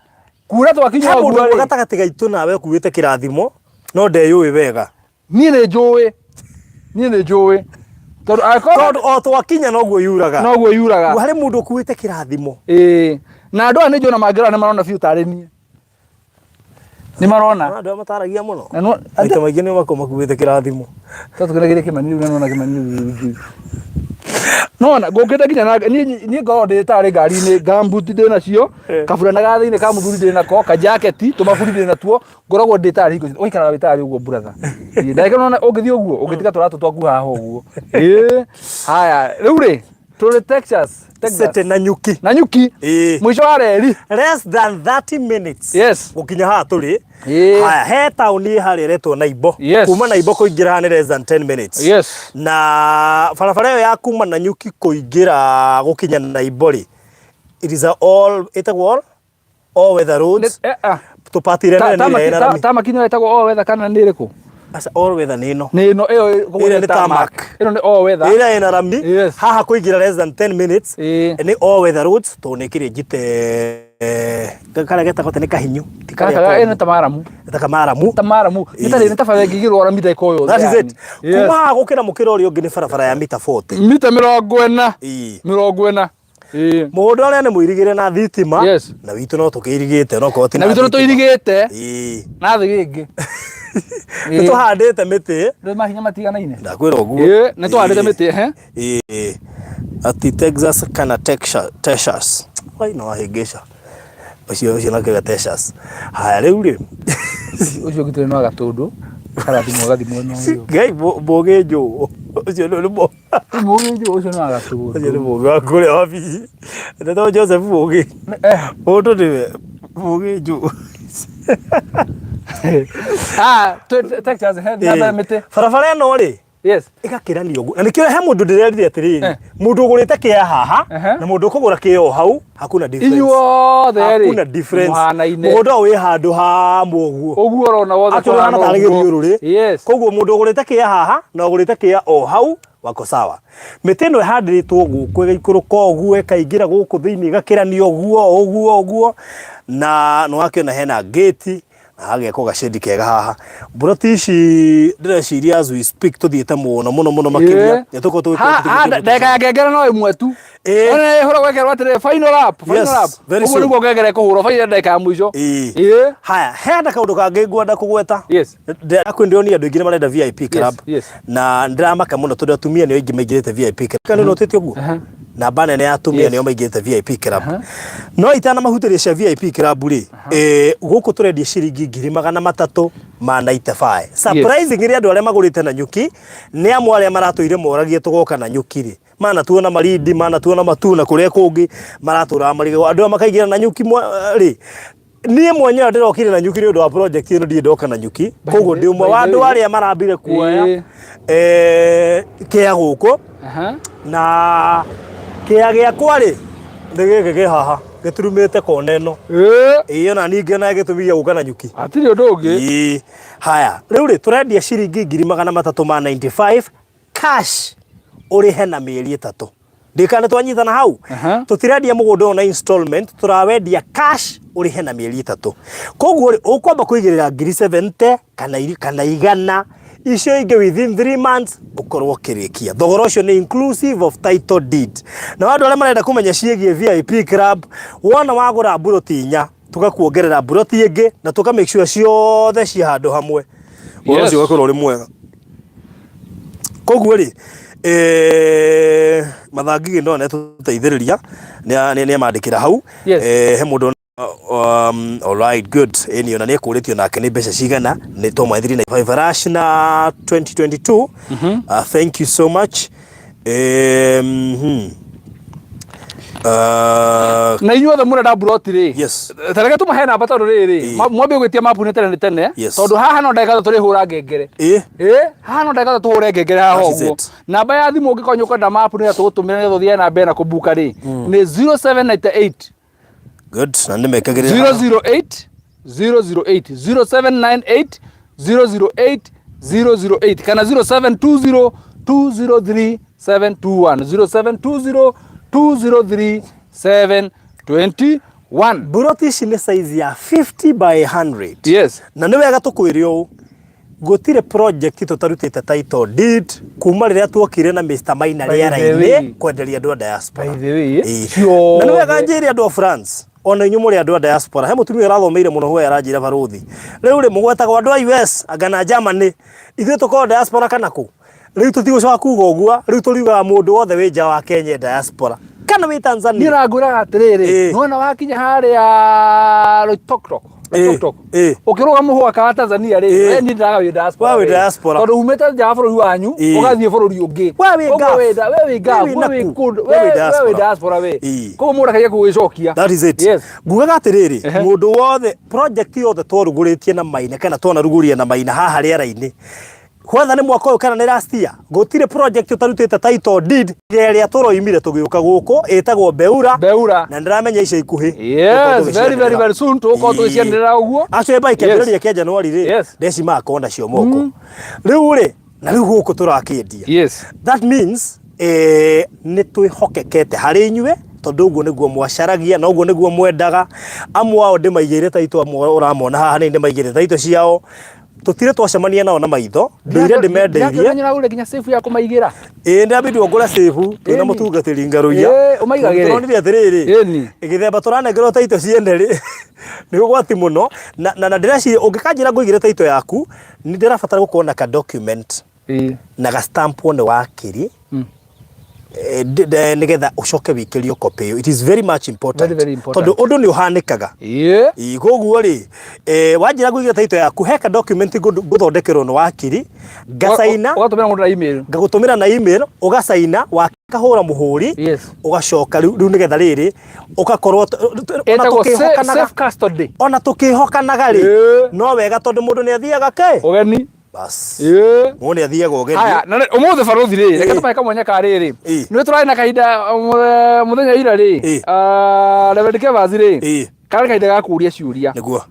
Kura twakinya He mũndũ ũguo ũmwe rĩ. gatagatĩ gaitũ nawe ũkuĩte kĩrathimo no ndeyũĩ wega. Niĩ nĩ njũĩ. Niĩ nĩ njũĩ. Tondũ angĩkorwo Tondũ o twakinya noguo yuraga. noguo yuraga. Harĩ mũndũ ũkuĩte kĩrathimo. Ĩĩ. Na andũ aya nĩ njũĩ na mangĩrora nĩ marona biũ tarĩ niĩ. Nĩ marona. Andũ aya mataragia mũno. Na no Maita maingĩ nĩ makoragwo makuĩte kĩrathimo. Tũkenagĩria Kĩmani rĩu na nona Kĩmani rĩu. Nona ngũkĩte nginya na niĩ niĩ ngoragwo ndĩ tarĩ ngari-inĩ ngambuti ndĩ nacio Eh. kaburana ga thĩinĩ ka mũthuri ndĩ nako kajaketi tũmaburi ndĩ natuo ngoragwo ndĩ tarĩ hingo ciothe ũikaraga wĩ tarĩ ũguo brother. Ĩĩ, ndagĩka nona ũngĩthiĩ ũguo ũngĩtiga tũratũ twaku haha ũguo. Ĩĩ haya rĩu rĩ tũrĩ Texas Texas City na nyuki. na nyuki Ĩĩ. mũico wa reri. Less than 30 minutes. Yes. Gũkinya haha tũrĩ. Ĩĩ. Haya, he taũni ĩ harĩa ĩretwo Naibo. Yes. Kuma Naibo kũingĩra haha nĩ less than 10 minutes. Yes. Na barabara ĩyo ya kuma Nanyuki kũingĩra gũkinya Naibo rĩ, it is a all, ĩtagwo all weather roads. Eh, ah. Tũpatire nene nĩ ĩrĩa ĩna rami. Tamaki nĩyo ĩtagwo all weather kana nĩ ĩrĩkũ? Aca, all weather nĩ ĩno. Nĩ ĩno ĩyo koguo Ĩrĩa nĩ tarmac. Ĩno nĩ all weather. Ĩrĩa ĩna rami. Yes. Haha kũingĩra less than 10 minutes. Ĩĩ. Nĩ all weather roads tondũ nĩ kĩrĩ njite karĩa getagwo atĩ nĩ kahinyu. Ti karĩa Gaka ĩno komũ. ta maramu. Getaga maramu. Ta maramu. Nĩ ta nĩ ta bara ĩngĩigĩrwo rami ndagĩka o yothe. That is it. Yes. Kuma haha gũkĩra mũkĩra ũrĩa ũngĩ nĩ barabara ya mita 40. Mita 40. Ĩĩ. 40. Ĩĩ. Mũgũnda ũrĩa nĩ mũirigĩre na thitima. Yes. Na witũ no tũkĩirigĩte no korwo ti Na witũ nĩ thitima. tũirigĩte Ĩĩ. na thĩgĩngĩ. Nĩ tũhandĩte mĩtĩ. Ndũĩ mahinya matiganaine. Ndakwĩra ũguo. Ĩĩ, nĩ tũhandĩte Ĩĩ. mĩtĩ ehe. Ĩĩ. Ati Texas kana Texas. Texas. Wai no wahĩngĩca. Ũcio ũcio nakĩoiga Texas. Haya rĩu rĩ. Ũcio ũngĩ tũrĩ no gatũndũ. Karathimwo gathimwo no ũyũ. Ngai mũgĩ njũ. Ũcio nĩ mũgĩ Mũgĩ njũ ũcio no gatũndũ. Ũcio nĩ mũgĩ wa kũrĩa wabici. Ndetagwo Joseph Mũgĩ. Eh. Mũndũ nĩwe mũgĩ njũ. Ah, Texas he thiĩ mĩtĩ. Barabara ĩno rĩ Yes. ĩgakĩranio ũguo. Na nĩkĩo he mũndũ ndĩrerire atĩrĩrĩ, Eh. mũndũ ũgũrĩte kĩa haha Ehe. na mũndũ ũkũgũra kĩa o hau hakuna difference. Inyuothe rĩ Hakuna difference. mũhanaine. Mũgũnda ũyũ wĩ handũ hamwe ũguo. Ũguo ũrona wothe Actually kũhana ũhana tarĩ ũguo. gĩthiũrũrĩ. Yes. Koguo mũndũ ũgũrĩte kĩa haha na ũgũrĩte kĩa o hau wako sawa. Mĩtĩ ĩno ĩhandĩtwo gũkũ ĩgaikũrũka ũguo ĩkaingĩra gũkũ thĩinĩ ĩgakĩranio ũguo ũguo ũguo na nĩwakĩona hena gate. Na hagekwo gacedi kega haha. Mburoti ici ndĩreciria as we speak tũthiĩte mũno mũno mũno makĩria. Nĩ tũkorwo Ha ha ndagĩka ya ngengere no ĩmwe tu. Ĩĩ. Ona ĩhũra gwekĩrwo atĩrĩ final lap, final Yes, lap. very Ũguo soon. nĩguo ngengere ĩkũhũrwo final ndagĩka ya mũico. Ĩĩ. Ĩĩ. Haya, hena kaũndũ kangĩ ngwenda kũgweta. Yes. Ndĩrakwĩ ndĩronia andũ aingĩ nĩ marenda VIP club. yes. Na ndĩramaka mũno tondũ atumia nĩo aingĩ maingĩrĩte VIP club. Kana nĩ notĩte ũguo? Namba nene ya atumia Yes. nĩo maingĩrĩte VIP club. No itanamahutĩria cia VIP club rĩ, gũkũ tũrendia ciringi 395,000. Surprisingly andũ arĩa magũrĩte na nyuki nĩ amwe arĩa maratũire moragia tũgoka na nyuki rĩ. Manatuona Malindi, manatuona Matuna kũrĩa kũngĩ maratũraga marigagwo. Andũ aya makaingĩra na nyuki rĩ, niĩ mwenyewe ndĩrokire na nyuki nĩ ũndũ wa project ĩno, ndirĩ ndoka na nyuki. Koguo ndĩ ũmwe wa By the andũ way. arĩa marambire kuoya Ĩĩ. kĩa gũkũ. Na kĩa gĩakwa rĩ, nĩ gĩkĩ kĩ haha gĩturumĩte kona ĩno. Ĩĩ. Ĩĩ, ona niĩ ngĩona gĩtũmi gĩa gũka na nyuki. Hatirĩ ũndũ ũngĩ. Ĩĩ. Haya, rĩu rĩ, tũrendia ciringi 395,000 cash, ũrĩhe na mĩeri 3. Ndikana twanyitana hau. Tũtirendia mũgũnda ũyũ na installment, tũrawendia cash ũrĩhe na mĩeri 3. Koguo rĩ, ũkwamba kũigĩrĩra 70,000 kana 100, icio ingĩ within 3 months ũkorwo ũkĩrĩkia. Thogora ũcio nĩ inclusive of title deed. Na andũ arĩa marenda kũmenya ciĩgiĩ VIP club, wona wagũra mburoti 4, tũgakuongerera mburoti ĩngĩ na tũka make sure ciothe ciĩ handũ hamwe. Ũhoro ũcio ũgakorwo ũrĩ mwega. Koguo rĩ, Mathangigĩ no nĩatũteithĩrĩria, nĩ amandĩkĩra hau. Yes. He mũndũ all right, good. Ĩni ona nĩ ekũrĩtio nake nĩ mbeca cigana, nĩ twamwethirie na 5 rush na 2022. Thank you so much. Na inyuothe mũrenda mburoti rĩ, Yes. ta reke tũmahe namba tondũ rĩrĩ, mwambie gwĩtia mapu nĩ tene nĩ tene, Yes. tondũ haha no ndagĩka tũrĩhũra ngengere. Ĩ, haha no ndagĩka tũhũre ngengere haha That is ũguo. it. Namba ya thimũ ũngĩkorwo nĩ ũkwenda mapu nĩgetha tũgũtũmĩre nĩgetha ũthiage na mbere na kũbuka rĩ, nĩ 0798 Good. Na nĩmekagĩrĩra haha. 008 008, 0798 008 008 kana 0720 203 721, 0720 203 721. Mburoti ici nĩ size ya 50 by 100. Yes. Na nĩ wega tũkwĩre ũũ, gũtirĩ project tũtarutĩte title deed kuma rĩrĩa tuokire na Mr. Maina By the rĩera-inĩ way. kwenderia andũ a diaspora. By the way, Ĩĩ. Na nĩ wega ciothe. njĩre andũ a France, ona inyuĩ mũrĩ andũ a diaspora, he mũtumia ũrathomeire mũno huoya aranjĩra barũthi. Rĩu rĩ, mũgwetagwo andũ a US anga na Germany, ithuĩ tũkorwo diaspora kana kũ? Rĩu tũtigũcoka kuga ũguo, rĩu tũriugaga mũndũ wothe wĩ nja wa Kenya e diaspora kana wĩ Tanzania. Niĩ ũrangwĩraga atĩrĩrĩ, nĩwona wakinya harĩa Loitoktok, Loitoktok, ũkĩrũga mũhaka wa Tanzania rĩ, we niĩ ndĩraga wĩ diaspora We wĩ rĩ. diaspora. Tondũ umĩte nja wa bũrũri wanyu, ũgathiĩ bũrũri ũngĩ. We wĩ Koguo Gulf. we wĩ Gulf, We wĩ we wĩ naku. kũndũ, We wĩ we wĩ diaspora. diaspora we. Koguo mũndũ akageria gũgĩcokia. That is it. Yes. Ngugaga atĩrĩrĩ, mũndũ wothe, project yothe twarugũrĩtie na Maina kana twanarugũria na Maina haha rĩera-inĩ, whether nĩ mwaka ũyũ kana nĩ last year, gũtirĩ project ũtarutĩte title deed ĩrĩa tũroimire tũgĩũka gũkũ ĩtagwo Beura. Beura. Na ndĩramenya ica ikuhĩ. Yes, very, very, very soon tũgũkorwo tũgĩcianĩrĩra ũguo. Acio by kĩambĩrĩria kĩa January rĩ, ndeci magakorwo nacio moko. Rĩu rĩ, na rĩu gũkũ tũrakĩendia. Yes. That means nĩ twĩhokekete harĩ inyuĩ, tondũ ũguo nĩguo mwacaragia na ũguo nĩguo mwendaga. Amwe ao ndĩmaigĩire title, amwe ũramona haha nĩ ndĩmaigĩire title ciao. Tũtirĩ twacemania nao na maitho, ndũire ndĩmendeirie. Ndĩrakĩona ũragũrire nginya safe ya kũmaigĩra. Ĩĩ, ndĩrambindwo ngũre safe, twĩna mũtungatĩri Ngaruiya. Ĩĩ, ũmaigagĩre. Tũronire atĩrĩrĩ, Ĩni. gĩthemba tũranengerwo title ciene rĩ, nĩ ũgwati mũno. Na ndĩreciria ũngĩkanjĩra ngũigĩre title yaku, nĩ ndĩrabatara gũkorwo na ka document na ga stamp nĩ wakiri, nĩgetha ũcoke wĩikĩrio copy ĩyo. It is very much important. Very, very important. Tondũ ũndũ nĩ ũhanĩkaga. Ĩĩ. Koguo rĩ, wanjĩra ngũigĩre title yaku, he ka document ngũthondekerwo nĩ wakiri, ngacaina, Ũgatũmĩra mũndũ na email. Ngagũtũmĩra na email, ũgacaina, wakahũra mũhũri, Yes. ũgacoka rĩu nĩgetha rĩrĩ, ũgakorwo ona Ĩtagwo tũkĩhokanaga, safe custody. ona tũkĩhokanaga rĩ, Ĩĩ. no wega tondũ mũndũ nĩ athiaga kĩ? Ũgeni. Bas. Ĩĩ. Mũndũ nĩ athiaga ũgeni. Haya, na ũmũthĩ barũthi rĩ, reke tũmahe kamwanya ka rĩrĩ. Nĩ tũrarĩ na kahinda mũthenya ira rĩ, Reverend Kevas rĩ, karĩ kahinda ga kũũria ciũria. Nĩguo.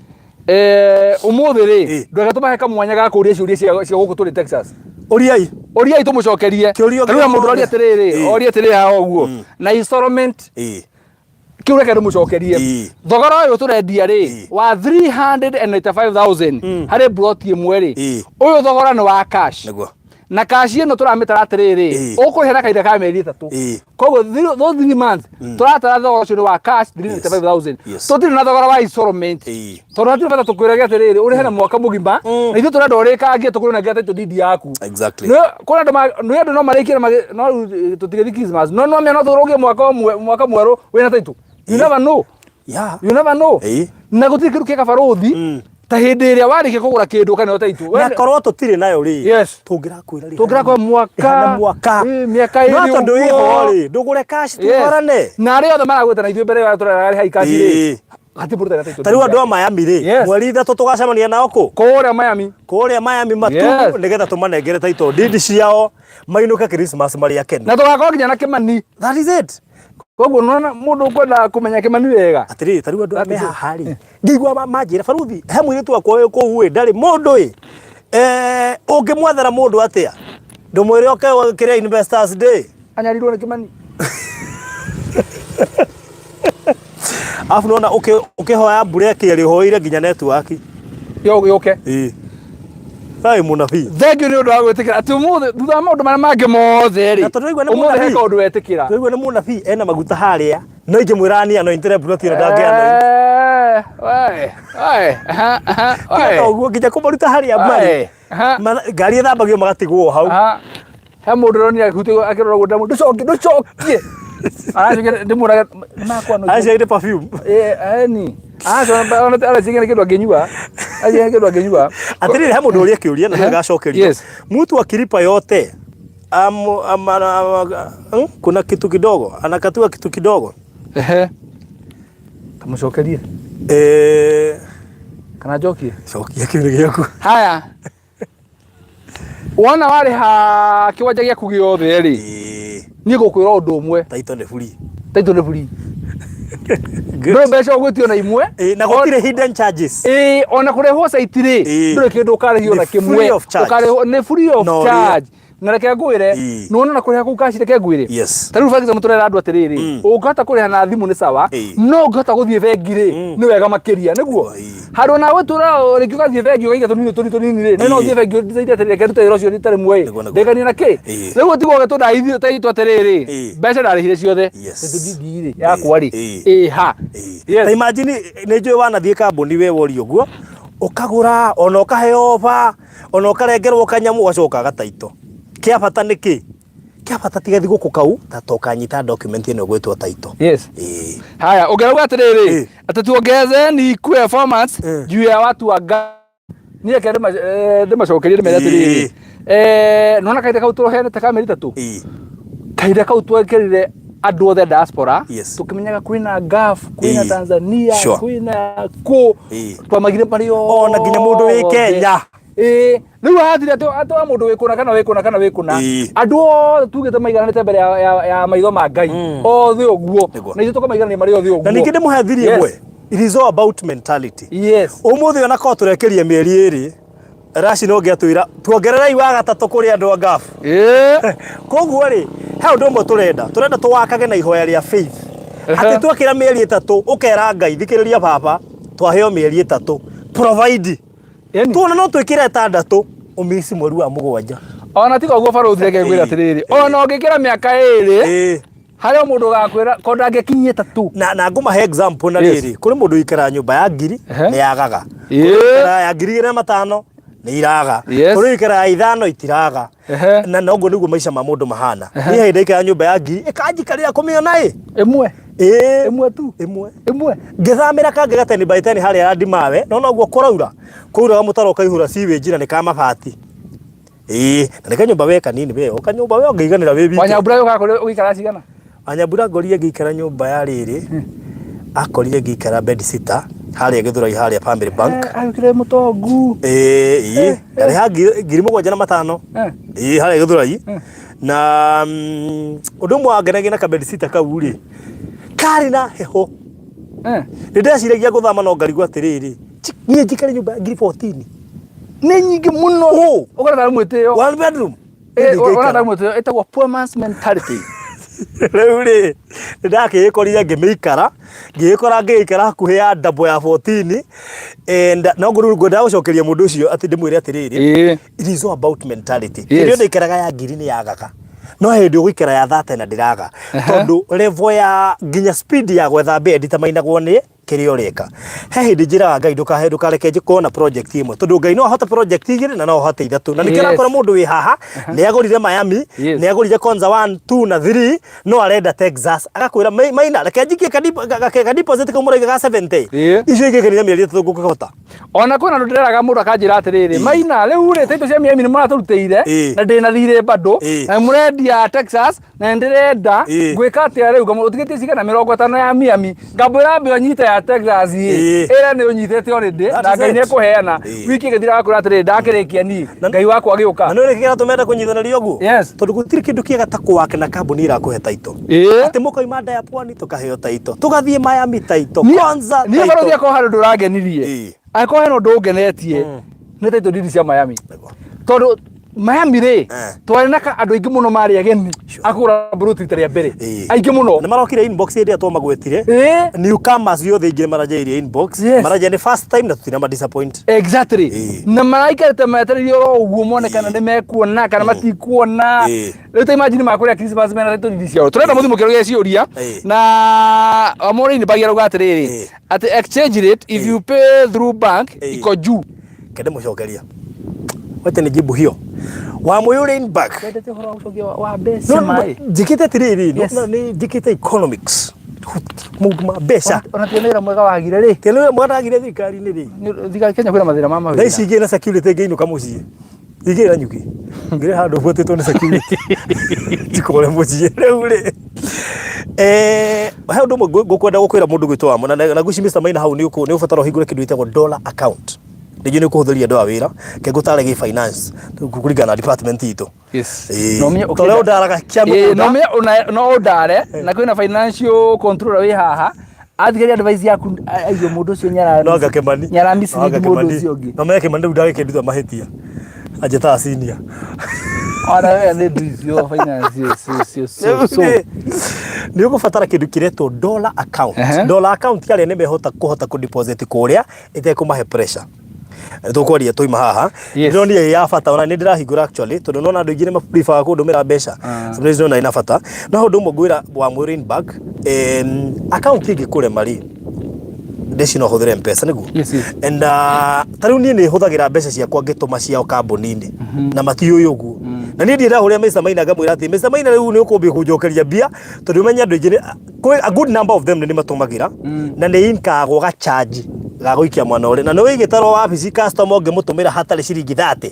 Ũmũthĩ rĩ, ndũreke tũmahe kamwanya ga kũũria ciũria cia gũkũ tũrĩ Texas. Ũriai. Ũriai tũmũcokerie. Kĩũria Rĩu mũndũ gĩothe. oria atĩrĩrĩ, oria atĩrĩrĩ haha ũguo. Na installment Kĩu reke ndĩmũcokerie. Thogora ũyũ tũrendia rĩ wa 395,000 harĩ mburoti ĩmwe rĩ, ũyũ thogora nĩ wa cash. Nĩguo. Na cash ĩno tũramĩtara atĩrĩrĩ, ũkũrĩha na kahinda ka mĩeri 3. Koguo those 3 months tũratara thogora ũcio nĩ wa cash 395,000. Tũtirĩ na thogora wa installment. Tondũ hatirĩ bata tũkwĩrage atĩrĩrĩ, ũrĩhe na mwaka mũgima, na ithuĩ tũrenda ũrĩkangie tũkũnengere title deed yaku. Kũrĩ andũ nĩ andũ no marĩkie na no rĩu tũtigĩthiĩ Christmas, no no no tũrũgie mwaka ũmwe, mwaka mwerũ wĩna title. You never know. You never know. Na gũtirĩ kĩndũ kĩega barũthi ta hĩndĩ ĩrĩa warĩkia kũgũra kĩndũ ũkaneo title. Na korwo tũtirĩ nayo rĩ, tũngĩrakwĩra rĩ, Tũngĩrakwĩra mwaka, rĩha na mwaka. Mĩaka No ĩrĩ tondũ ũguo. ĩho rĩ, ndũgũre cash tũtwarane. Na arĩa othe maragwĩta na ithuĩ mbere ya tũreraga rĩhai cash rĩ, hatirĩ mũndũ ũtarĩ na title Ta rĩu deed andũ a yake. Miami rĩ, mweri 3 tũgacemania nao kũ? Kũrĩa Miami. Kũrĩa Miami matu, nĩgetha tũmanengere title deed ciao, mainũke Christmas marĩ akenu. Na tũgakorwo nginya na Kĩmani. That is it. Koguo nona mũndũ ũkwenda kũmenya Kĩmani wega. Atĩrĩrĩ, ta rĩu andũ aya me haha rĩ, ngĩigua manjĩra barũthi, he mũirĩtu wakwa wĩ kũu ĩ, ndarĩ mũndũ ĩ, ũngĩmwethera mũndũ atĩa? Ndũmwĩre oke kĩrĩa Investors Day. Anyarirwo nĩ Kĩmani. Alafu nona ũkĩhoya mbura ĩkĩrĩ ũhoire nginya network. Yũke. Ĩĩ. Thayũ mũnabii. Thank you nĩ ũndũ wa gwĩtĩkĩra atĩ ũmũthĩ thutha wa maũndũ marĩa mangĩ mothe rĩ, Na tondũ waigua nĩ ũmũthĩ he mũnabii. kaũndũ wetĩkĩra. Twaigua nĩ mũnabii ena maguta harĩa. No ingĩmwĩra niĩ anointire plot ĩno ndangĩ anoint. We, we, aha, aha, Tiga we. ta ũguo nginya kũmaruta harĩa marĩ. We, aha, Ngari ĩthambagio magatigwo hau. aha. He mũndũ ũronire akĩhutio akĩrora ũguo ndamũ ndũcokie ndũcokie. Aracokia ndĩmũrage makwa no. Acio nĩ perfume. Eh, eni. Aracokia aracokia nĩ kĩndũ angĩnyua. Aracokia nĩ kĩndũ angĩnyua. Atĩrĩrĩ, he mũndũ ũria kĩũria na nĩ gacokerio. Mtu akilipa yote kuna kitu kidogo anakatiwa kitu kidogo. Ehe. Kamũcokerie. Kana njokie? Cokia kĩũria gĩaku. Haya. Wona warĩha kĩwanja gĩaku gĩothe rĩ, niĩ ngũkwĩra ũndũ ũmwe. Title nĩ free. Title nĩ free. Ndũrĩ mbeca ũgwĩtio na imwe. Na gũtirĩ hidden charges. Ĩĩ, ona kũrehwo site rĩ, ndũrĩ kĩndũ ũkarĩhio na Nĩ free kĩmwe. of charge. Ũkarĩhwo nĩ free of Na ũrĩa- charge. Na reke ngwĩre, nĩwona ona kũrĩha kũu cash reke ngwĩre. Ta rĩu for example tũrera andũ atĩrĩrĩ, ũngĩhota kũrĩha na thimũ nĩ sawa, no ũngĩhota gũthiĩ bengi rĩ, nĩ wega makĩria, nĩguo? Handũ ona gwĩtũra rĩngĩ ũgathiĩ bengi ũkaiga tũnini tũnini tũnini rĩ, no ũthiĩ bengi ũdecide atĩrĩrĩ, reke ndute wĩra ũcio rita rĩmwe ĩ, ndĩkanie na kĩ? Rĩu ũtigwo ũgĩtũndaithia taitũ atĩrĩrĩ, mbeca ndarĩhire ciothe, title deed rĩ, yakwa rĩ, ĩ ha? Ta imagine nĩ njũĩ wanathiĩ kambuni we worio ũguo, ũkagũra ona ũkaheo offer, ona ũkarengerwo kanyamũ ũgacoka gataito. Kĩa bata nĩ kĩ? Kĩa bata tiga thigũkũ kau ta tũkanyita document ĩno ĩgwĩtwo title. Haya, ũngĩrauga atĩrĩrĩ, atĩ tuongezeni ikuwe formats juu ya watu wa niĩ reke ndĩmacokerie ndĩmere atĩrĩrĩ, nĩwona kahinda kau tũheanĩte ka mĩeri 3? Kahinda kau twekĩrire andũ othe diaspora, tũkĩmenyaga kwĩna Gulf, kwĩna Tanzania, kwĩna kũ, twamagire marĩ Ona nginya mũndũ wĩ othe. Kenya. Ĩĩ, rĩu hathire atĩ wa mũndũ wĩ kũna kana wĩ kũna kana wĩ kũna. Andũ othe tugĩte maigananĩte mbere ya maitho ma Ngai. Othe ũguo. Na ithuĩ tũkamaiganania marĩ othe ũguo. Na ningĩ ndĩmũhe thiri ĩmwe. It is all about mentality. Ũmũthĩ ona korwo tũrekĩria mĩeri 2, Rashi no ngĩatwĩra tuongererei wa gatatũ kũrĩ andũ a Gulf. Koguo rĩ, he ũndũ ũmwe tũrenda. Tũrenda tũwakage na ihoya rĩa faith. Atĩ twekĩra mĩeri 3, ũkera Ngai, thikĩrĩria baba, twaheo mĩeri 3. Provide. Tuona no twĩkĩre 6, ũmici mweri wa 7. Ona tiga ũguo barũthi, reke ngwĩre atĩrĩrĩ, ona ũngĩkĩra mĩaka 2, harĩ o mũndũ ũgakwĩra ko ndangĩkinyia 3. Na ngũmahe example na rĩrĩ, kũrĩ mũndũ ũikaraga nyũmba ya ngiri, nĩ yagaga. Kũrĩ ũikaraga ya 2500, nĩ iraga. Kũrĩ ũikaraga 5 itiraga. Na noguo nĩguo maica ma mũndũ mahana. Niĩ hĩndĩ ndaikaraga nyũmba ya ngiri, ĩkanjikarĩra kũmĩona ĩ. Ĩmwe. Ĩĩ. Ĩmwe tu. Ĩmwe. Ĩmwe. Ngĩthamĩra kangĩ ga 10 by 10 harĩa Randimawe, no noguo kũraura. Kũraura mũtaro ũkaihũra sewage na nĩ ka mabati. Ĩĩ, na nĩ kanyũmba we kanini we, o kanyũmba we ũngĩiganĩra wĩ wiki. Wanyambura yũkaga kũrĩ ũgĩikara cigana? Wanyambura ngorire ngĩikara nyũmba ya rĩrĩ, akorire ngĩikara bed sitter harĩa Gĩthũrai harĩa Family Bank. Agĩkire mũtongu. Ĩĩ, ĩĩ, ndarĩha 7500. Ĩĩ, harĩa Gĩthũrai. Na ũndũ ũmwe wangenagia na ka bed sitter kau rĩ, karĩ na heho. Nĩ ndeciragia gũthama no ngarigwo atĩrĩrĩ, niĩ njikare nyũmba ya ngiri 14. Nĩ nyingĩ mũno. Ũũ. Ũkona tarĩ mwĩtĩo. One bedroom. Ũkona tarĩ mwĩtĩo, ĩtagwo poor man's mentality. Rĩu rĩ, nĩ ndakĩĩkorire ngĩmĩikara, ngĩĩkora ngĩikara hakuhĩ ya double ya 14 and no ngũrũ ngwendaga gũcokeria mũndũ ũcio atĩ ndĩmwĩre atĩrĩrĩ, it is all about mentality. Hĩndĩ ĩyo ndaikaraga ya ngiri nĩ yagaga, no hĩndĩ ũgũikara ya 30 na ndĩraga, tondũ level ya nginya speed ya gwetha mbia nditamainagwo nĩ kĩrĩa ũreka. He hĩndĩ njĩraga Ngai ndũkahe ndũkareke njĩkorwo na project ĩmwe, tondũ Ngai no ahote project igĩrĩ na no ahote ithatũ. Na nĩkĩo ũrakora mũndũ wĩ haha nĩ agũrire Miami, nĩ agũrire Konza 1, 2 na 3, no arenda Texas. Agakwĩra Maina, reke njikie ka deposit kau mũraiga ga 70. Icio ingĩ nginya mĩeri 3 ngũkĩhota. Ona kwĩna andũ ndĩreraga mũndũ akanjĩra atĩrĩrĩ, Maina, rĩu rĩ title cia Miami nĩ mũratũrutĩire na ndĩna thirĩ bado na mũrendia Texas na nĩ ndĩrenda. Ngwĩka atĩa rĩu? Ngamwĩra ũtigĩtie cigana? 50 ya Miami. Ngambwĩra ambe ũnyite ya Texas ĩ ĩrĩa nĩ ũnyitĩte already That na is Ngai it. nĩ ekũheana. Wiki ĩgĩthira agakwĩra atĩrĩrĩ, ndakĩrĩkia niĩ Ngai wakwa Na agĩũka. nĩ ũrĩ kĩratũma kũnyitanĩria ũguo? Tondũ gũtirĩ kĩndũ kĩega ta kũwaka na kambuni ĩrakũhe title. Atĩ mũkoima nda ya pwani tũkaheo title, tũgathiĩ Miami title, Konza Niĩ barũthi, title. akorwo harĩ ũndũ ũrangenirie, angĩkorwo hena ũndũ ũngenetie, nĩ title deed cia Miami. Tondũ Miami rĩ, twarĩ na andũ aingĩ mũno marĩ ageni akũgũra mburoti rita rĩa mbere. Aingĩ mũno. Nĩ marokire inbox hĩndĩ ĩrĩa twamagwetire. Newcomers othe aingĩ nĩ maranjĩrĩirie inbox. Maranjia nĩ first time na tũtinama disappoint. Na maraikarĩte metereire oro ũguo mone kana nĩ mekuona kana matikuona. Rĩu ta imagine makũrĩa Christmas mena title deed ciao. Tũrenda mũthimo kĩro gĩa ciũria na Amũrĩ bagia arauga atĩrĩrĩ, atĩ exchange rate if you pay through bank iko juu. Kende mũcokeria. Wacha nijibu hiyo. Wamũyũ Rainback. Wendete ũhoro wa gũcokia wa mbeca No, no, maĩ. njĩkĩte atĩrĩrĩ, Yes. no, nĩ njĩkĩte economics, maũndũ ma mbeca. Ona tiga wĩra mwega wagire rĩ. Tena wĩra mwega ndagire thirikari-inĩ rĩ. Thirikari Kenya kwĩna mathĩna ma Thaa mawĩra. ici ingĩ na security ngĩinũka mũciĩ. Ingĩ na nyuki. Ngĩrĩ handũ buatĩtwo nĩ security. Njikore mũciĩ rĩu rĩ. He ũndũ ũmwe ngũkwenda gũkwĩra mũndũ gwitũ wa na na ngwĩciria Mr. Maina hau nĩ ũbatara ũhingũre kĩndũ gĩtagwo dollar account. Nĩnjũĩ nĩ ũkũhũthĩria andũ a wĩra, ke ngũtare gĩ finance kũringana na department itũ. No ũmenye Ta ũrĩa ũndaraga kĩa Ĩĩ, no mũgũnda. ũmenye no ũndare na kwĩna financial controller wĩ haha athikĩrĩria advice yaku aigue mũndũ ũcio nyara No anga Kĩmani. nyara No anga mislead mũndũ Kĩmani. ũcio ũngĩ. No menye Kĩmani rĩu ndagĩkĩnduta mahĩtia. Anjĩtaga senior. Ona we nĩ ndũ icio finance so so so. Nĩ ũgũbatara kĩndũ kĩretwo dollar account. Dollar account arĩa nĩ mehota kũhota kũ deposit kũrĩa ĩtekũmahe pressure. Tũkwaria twaima haha. Ndĩronire ĩ ya bata ona nĩ ndĩrahingũra actually, tondũ nona andũ aingĩ nĩ maprefer kũndũmĩra mbeca. Sometimes ndĩrona ĩna bata. No ũndũ ũmwe ngwĩra wa Rainbank, account ĩngĩkũrema rĩ, ndeci no hũthĩre Mpesa nĩguo. Yes. And ta rĩu niĩ nĩ hũthagĩra mbeca ciakwa ngĩtũma ciao kambuni-inĩ na matiũĩ ũguo. Na niĩ ndirĩ ndahũrĩra Mr. Maina ngamwĩra atĩ Mr. Maina rĩu nĩ ũkũmbia kũnjokeria mbia, tondũ ũmenye andũ aingĩ a good number of them nĩ matũmagĩra na nĩ inkagwo ga charge ga gũikia mwana ũrĩa, na nĩ wĩgĩtarwo wabici customer ũngĩmũtũmĩra hatarĩ ciringi 30,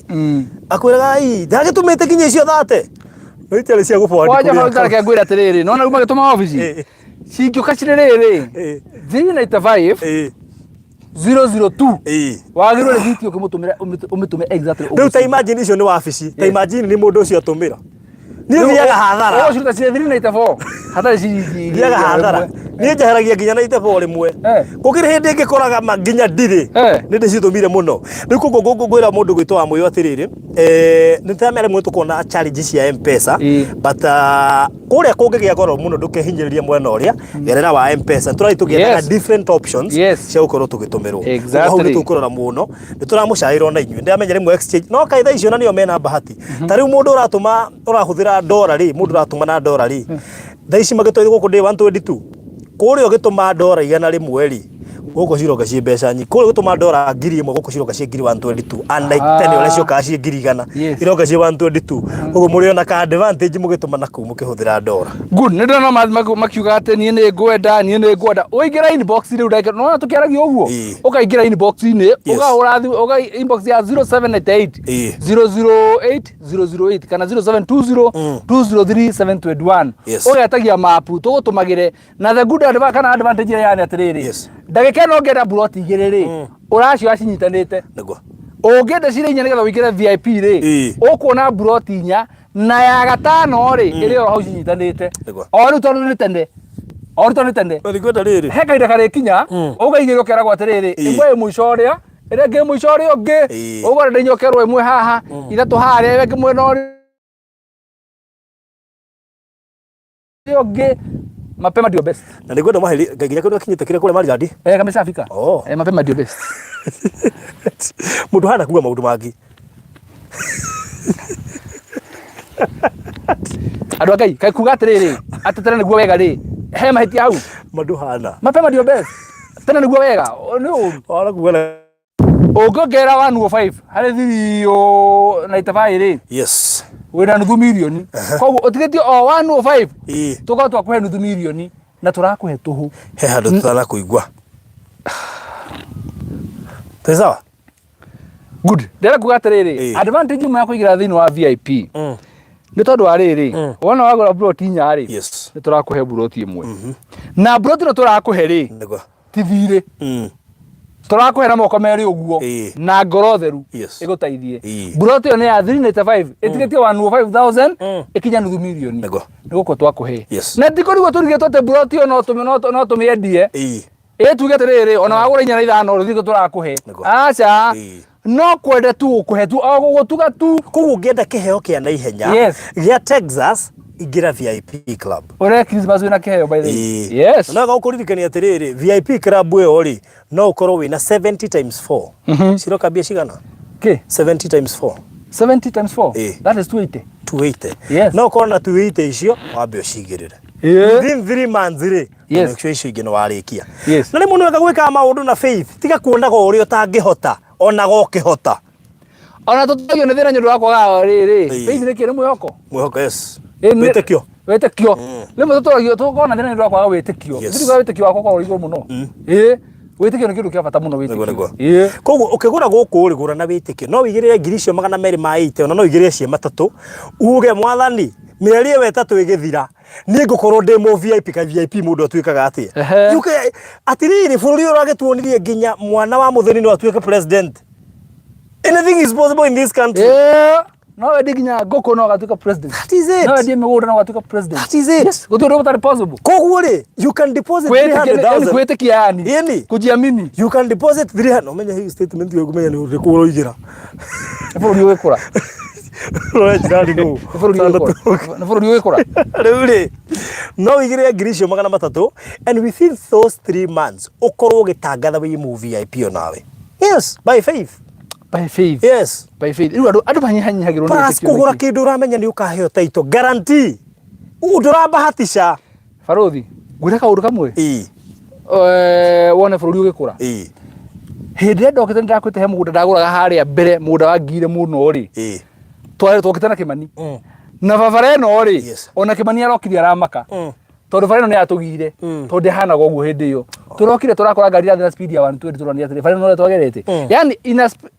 akwĩraga ii ndagĩtũmĩte nginya icio 30 no itiarĩ cia gũ forward Kwanja kũrĩ barũthi reke ngwĩre atĩrĩrĩ, nona rĩu magĩtũma obici cingĩũka cirĩ rĩrĩ 395 002, wagĩrĩirwo rĩthiti ũkĩmũtũmĩra ũmĩtũme exactly Rĩu ta imagine icio nĩ wabici, ta imagine nĩ mũndũ ũcio atũmĩra, niĩ thiaga hathara. Ũgũciruta cirĩ 394 hatarĩ ciringi Thiaga hathara, niĩ njeheragia nginya na itebo rĩmwe. Gũkĩrĩ hĩndĩ ĩngĩkoraga ma nginya ndirĩ. Nĩ ndĩcitũmire mũno. Rĩu koguo ngwĩra mũndũ gwĩtwo wa mũyo atĩrĩrĩ, nĩ tamera rĩmwe tũkona challenge cia Mpesa, but kũrĩa kũngĩgĩa goro mũno ndũkehinyĩrĩrie mwena ũrĩa gerera wa Mpesa. Tũrathiĩ tũgĩethaga different options cia gũkorwo tũgĩtũmĩrwo. Hau nĩ tũkũrora mũno, nĩ tũramũcaĩra ona inyuĩ. Ndĩramenya rĩmwe exchange no kaĩ thaa icio na nĩo mena bahati. Ta rĩu mũndũ ũratũma ũrahũthĩra ndora rĩ, mũndũ ũratũma na ndora rĩ, thaa ici magĩtwarithia gũkũ ndĩ 122, kũrĩa ũgĩtũma ndora 100 rĩ, gũkũ ciroka ciĩ mbeca nyingĩ. Kũrĩa ũgĩtũma ndora 1000 gũkũ ciroka ciĩ ngiri 122, unlike tene ũrĩa ciokaga ciĩ 100,000. Iroka ciĩ 122. Koguo mũrĩ ona ka advantage mũgĩtũma na kũu mũkĩhũthĩra ndora. Good, nĩ ndĩrona makiuga atĩ niĩ nĩ ngwenda, niĩ nĩ ngwenda. Ũingĩra inbox rĩu ndagĩka, nĩwona tũkĩaragia ũguo? Ũkaingĩra inbox-inĩ, ũkahũra thimũ, ũka inbox ya 0798 008 008 kana 0720 203 721. Ũgetagia mapu tũgũtũmagĩre na the good advantage kana advantage ĩrĩa yani atĩrĩrĩ, ndagĩka ĩno ũngĩenda buroti igĩrĩ rĩ, ũracioya cinyitanĩte. Ũngĩenda cirĩ inya nĩgetha ũingĩre VIP rĩ, ũkuona buroti inya na ya gatano rĩ ĩrĩ oro hau cinyitanĩte. O rĩu tondũ nĩ tene, o rĩu tondũ nĩ tene. Na nĩngwenda rĩrĩ. He kahinda karĩkinya ũkaigĩrwo ũkeragwo atĩrĩrĩ, ĩmwe ĩ mũico ũrĩa, ĩrĩa ĩngĩ ĩ mũico ũrĩa ũngĩ. Ũguo ndĩnya ũkerwo ĩmwe haha, ithatũ harĩa, ĩrĩa ĩngĩ mwena ũrĩa Ũrĩa ũngĩ mapema ndio best. Na nĩngwenda maheri nginya kũrĩa akinyĩte kĩrĩa kũrĩa Maryland. Eh, kameshafika. Oh. Eh, mapema ndio best. Mũndũ hana kuga maũndũ mangĩ. Andũ a Ngai, kaĩ kuga atĩrĩrĩ, atĩ tene nĩguo wega rĩ, he mahĩtia hau. Mũndũ hana. Mapema ndio best. Tene nĩguo wega, nĩ ũru. Wara kuga na Ũngĩongerera 105 harĩ 395 rĩ, Yes. wĩna nuthu mirioni. Koguo ũtigĩtie o 105 Ĩĩ. tũkorwo twakũhe nuthu mirioni na tũrakũhe tũhũ. He handũ tũtanakũigua. Twĩ sawa? Good. Ndĩrenda kuga atĩrĩrĩ, Ĩĩ. advantage ĩmwe ya kũingĩra thĩinĩ wa VIP nĩ tondũ wa rĩrĩ, wona wagũra buroti inya rĩ, Yes. nĩ tũrakũhe buroti ĩmwe. Na buroti ĩno tũrakũhe rĩ, Nĩguo. ti thirĩ. Tũrakũhe na moko merĩ ũguo Ĩĩ. na ngoro theru Yes. ĩgũteithie. Ĩĩ. Buroti ĩyo nĩ ya 395 ĩtigĩtie 105,000 ĩkinya nuthu mirioni. Nĩguo. Nĩ gũkũ twakũhe. Yes. Na ti kũrigwo tũrigĩtwo atĩ buroti ĩyo no tũmĩendie. Ĩĩ. Ĩ tuge atĩrĩrĩ ona wagũra inya na ithano rũthiĩ tũrakũhe. Nĩguo. Aca. Ĩĩ. No kwenda tu gũkũhe tu o gũgũtuga tu. Koguo ũngĩenda kĩheo kĩa naihenya Yes. gĩa Texas ingĩra VIP club. Ũre Christmas wĩna kĩheo by the way. Ĩĩ. Yes. Na gũkũririkania atĩrĩrĩ VIP club ĩyo rĩ no ũkorwo wĩna 70 times 4. Ciroka mbia cigana? Kĩ? 70 times 4. 70 times 4. Ĩĩ. That is 280. 280. Yes. No ũkorwo na 280 icio wambe ũcigĩrĩre. Ĩĩ. Within 3 months rĩ Yes. make sure icio ingĩ nĩ warĩkia. Yes. Na rĩmwe nĩ wega gwĩkaga maũndũ na faith tiga kuonaga ũrĩa ũtangĩhota onaga ũkĩhota. Ona tũtagio nĩ thĩna nĩ ũndũ wa kwaga rĩrĩ. Ĩĩ. Faith nĩ kĩ nĩ mwĩhoko. Mwĩhoko yes. Ĩĩ, nĩ- Wĩtĩkio. Wĩtĩkio. Rĩmwe tũtũragio tũkoragwo na thĩna nĩ ũndũ wa kwaga wĩtĩkio. Yes. Ndiugaga wĩtĩkio wakwa ũkoragwo ũrĩ igũrũ mũno. Ĩĩ. Wĩtĩkio nĩ kĩndũ kĩa bata mũno Nĩguo, wĩtĩkio. nĩguo. Ĩĩ. Koguo ũkĩgũra gũkũ rĩ gũra na wĩtĩkio no wĩigĩrĩre ngiri icio magana merĩ ma 80 ona no wĩigĩrĩre cia matatũ uge mwathani mĩeri ĩyo ĩtatũ ĩgĩthira niĩ ngũkorwo ndĩ mũ VIP ka VIP mũndũ atuĩkaga atĩa Ehe. Yuke atĩrĩrĩ bũrũri ũyũ ũragĩtuonirie nginya mwana wa mũthĩni no atuĩke president anything is possible in this country Ĩĩ. No wendie nginya ngũkũ no ũgatuĩka president. That is it. No wendie mĩgũnda no ũgatuĩka president. That is it. Yes. Gũtirĩ ũndũ ũtarĩ possible. koguo rĩ you can deposit Kwĩĩtĩkia yani 300,000 kwĩĩtĩkia yani. Ĩni. Kujiamini. you can deposit 300 ũmenye hiyo statement ĩyo ngũmenya nĩ ũrĩkũ ũroigĩra Nĩ bũrũri ũgĩkũra. Rora jirani nũ Nĩ bũrũri ũgĩkũra. Nĩ bũrũri ũgĩkũra. rĩu rĩ no wĩigĩrĩre ngiri icio magana matatũ and within those 3 months ũkorwo ũgĩtangatha wĩ mũ VIP onawe yes by faith By faith. yes By faith. Rĩu andũ andũ manyihanyihagĩrwo nĩ plus wĩtĩkio kũgũra nĩkĩ? kĩndũ ũramenya nĩ ũkaheo title guarantee ndũrabahatisha Barothi, ngwĩre kaũndũ kamwe. ĩĩ Eh, wone bũrũri ũgĩkũra. ĩĩ Hĩndĩ ĩrĩa ndokĩte nĩndakwĩte he mũgũnda ndagũraga harĩa mbere mũgũnda wa ngire mũno rĩ. ĩĩ Twarĩ twokĩte na Kĩmani. Na barabara ĩno rĩ, Yes. ona Kĩmani arokire aramaka. Tondũ bara ĩno nĩ yatũgire tondũ ndĩhanaga ũguo hĩndĩ ĩyo. Tũrokire tũrakora ngari irathiĩ na speed ya 120 tũronire atĩrĩ bara ĩno ũrĩa twagerete. Yani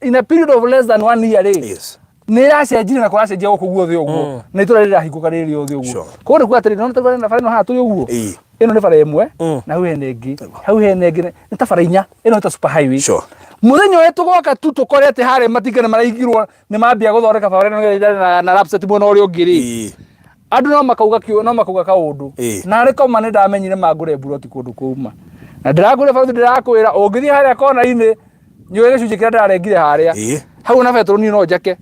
in a period of less than one year rĩ, yes nä ĩracenjirie na kũracenjia gũkũ guothe ũguo na itũra rĩrahingũka rĩrĩ rĩothe ũguo Sure. koguo nĩ kuga atĩrĩ nona bara ĩno haha tũrĩ ũguo Ĩĩ. ĩno nĩ bara ĩmwe na hau hena ĩngĩ hau hena ĩngĩ nĩ ta bara inya ĩno nĩ ta super highway Sure. Mũthenya ũrĩa tũgoka tu tũkore atĩ harĩa matinga nĩ maraigirwo nĩ mambia gũthondeka bara ĩno nĩgetha ĩthare na lapset mwena ũrĩa ũngĩ rĩ ĩĩ andũ no makauga kĩũ no makauga kaũndũ Ĩĩ. na arĩ koma nĩ ndamenyire mangũre mburoti kũndũ kũu na ndĩrakwĩra baruthi ndĩrakwĩra ũngĩthiĩ harĩa kona-inĩ nyũĩ gĩcunjĩ kĩrĩa ndĩrarengire harĩa Ĩĩ. hau na betũrũ niĩ no njake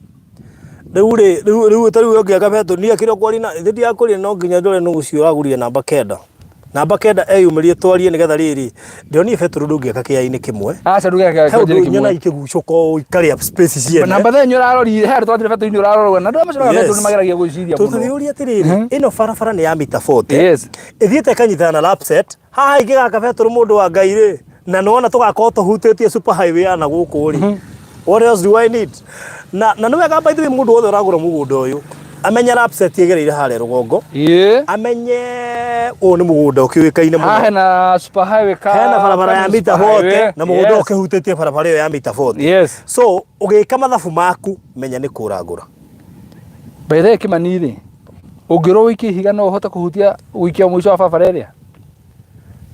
rĩu rĩ rĩu rĩu ta rĩu ũngĩaka betũ niĩ kĩrĩa ũkwaria na ithe ndirakũria no nginya ndore nũ ũcio ũragũrire namba kenda namba kenda eyumĩrie twarie nĩgetha rĩrĩ ndĩronire betũrũ ndũngĩaka kĩaya-inĩ kĩmwe aca nduge he ũndũ nyona ikĩgucũka ũũ ikarĩa space ciene namba thenyu ũrarorire he andũ twathire betũrũ-inĩ ũrarorwo na andũ arĩa macoraga Yes. betũrũ nĩ mageragia gwĩciria mũno tũthiũria atĩrĩrĩ ĩno barabara nĩ ya mita 40 Yes. ĩthiĩte ĩkanyitana na lapset haha ingĩgaka betũrũ mũndũ wa Ngai rĩ na nĩwona tũgakorwo tũhutĩtie super highway ya na gũkũ rĩ what else do I need na nĩ wega by the way mũndũ wothe ũragũra mũgũnda ũyũ amenye lapset ĩgereire harĩa rũgongo Ĩĩ. amenye ũyũ nĩ mũgũnda ũkĩũĩkaine Haha mũno hena super highway ka hena barabara ya ka mita super 40 highway. na mũgũnda Yes. ũkĩhutĩtie barabara ĩyo ya mita 40 Yes. so ũgĩka mathabu maku menya nĩ kũragũra By the way Kĩmani rĩ ũngĩrwo ũikie ihiga no ũhote kũhutia gũikia mũico wa barabara ĩrĩa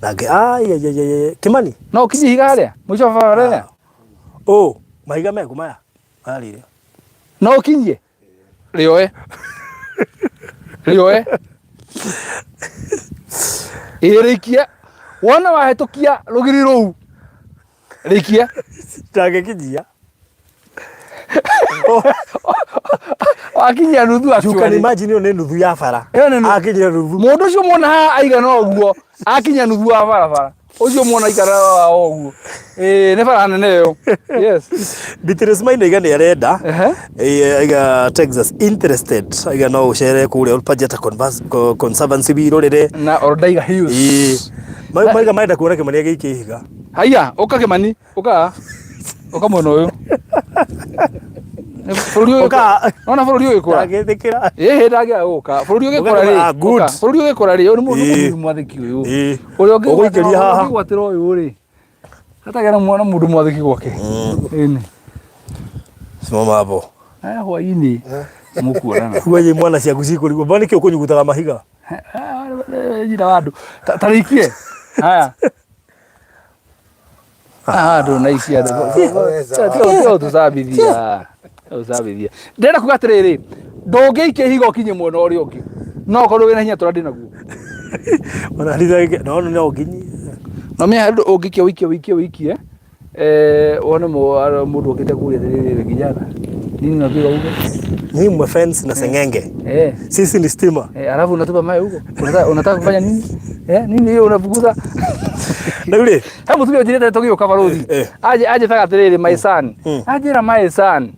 nake ai ai ai ai Kimani no ũkinyie ihiga harĩa mũico wa barabara ĩrĩa oh mahiga meku maya marire no ũkinyie rĩoe rĩoe ĩĩ rĩikie wona wahĩtũkia rũgiri rũu rĩikie ndangĩkinyia Wakinyia nuthu You can actually. imagine ĩyo nĩ nuthu ya bara. Ĩyo nĩ nuthu. Akinyia nuthu. Mũndũ ũcio muona haha aigana ũguo akinya nuthu wa barabara ũcio muona aikara ũguo. Ĩĩ nĩ bara nene ĩyo. Yes. Beatrice Maina aiga nĩ arenda. Ehe. Eh, aiga Texas interested. Aiga no ũcere kũrĩa Olpajeta Conservancy wirorere. Na Oldaiga Hills. Ĩĩ. Maiga marenda kuona Kĩmani agĩikia ihiga. Haiya, ũka Kĩmani, ũka. Ũka mwena ũyũ. Bũrũri ũyũ. Ũka. Nona bũrũri ũyũ ũgĩkũra. Ndangĩtĩkĩra. Ĩhĩ ndangĩaga gũka. Bũrũri ũgĩkũra rĩ. Ah, good. Ũka. Bũrũri ũgĩkũra rĩ, ũyũ nĩ mũndũ Ĩĩ. mũndũ mwathĩki ũyũ. Ĩĩ. Ũrĩa Ũgũikĩria haha. ũngĩgwatĩra ũyũ rĩ. Hatagĩa na mwana mũndũ mwathĩki gwake. Ĩni. Simama hapo. Haya hwainĩ mũkuonana. Wewe mwana ciaku cikũrigwo. Mbona nĩkĩ ũkũnyugutaga mahiga? Nyina wa andũ. Tarĩkie. Haya. Ah, andũ na ici andũ. Tiga gũtũcambithia. Gũtũcambithia. Ndĩrenda kuga atĩrĩrĩ, ndũngĩikia ihiga ũkinye mwena ũrĩa ũngĩ. No ũkorwo wĩna hinya tũrĩa ndĩnaguo. Ona ritha no no nginyi. No menya handũ ũngĩikia ũikie ũikie ũikie eh wone mũndũ okĩte kũria atĩrĩrĩ kijana. Nini unapiga huko? Ni mwe fence na sengenge. Eh. Sisi ni stima. Eh, alafu unatupa mawe huko. Unataka kufanya nini? Eh, nini hiyo unafukuza? Na yule He mutumia ũnjĩrĩte tũgĩũka barũthi. Eh. Aje anjĩtaga atĩrĩrĩ my son. Anjĩra my son.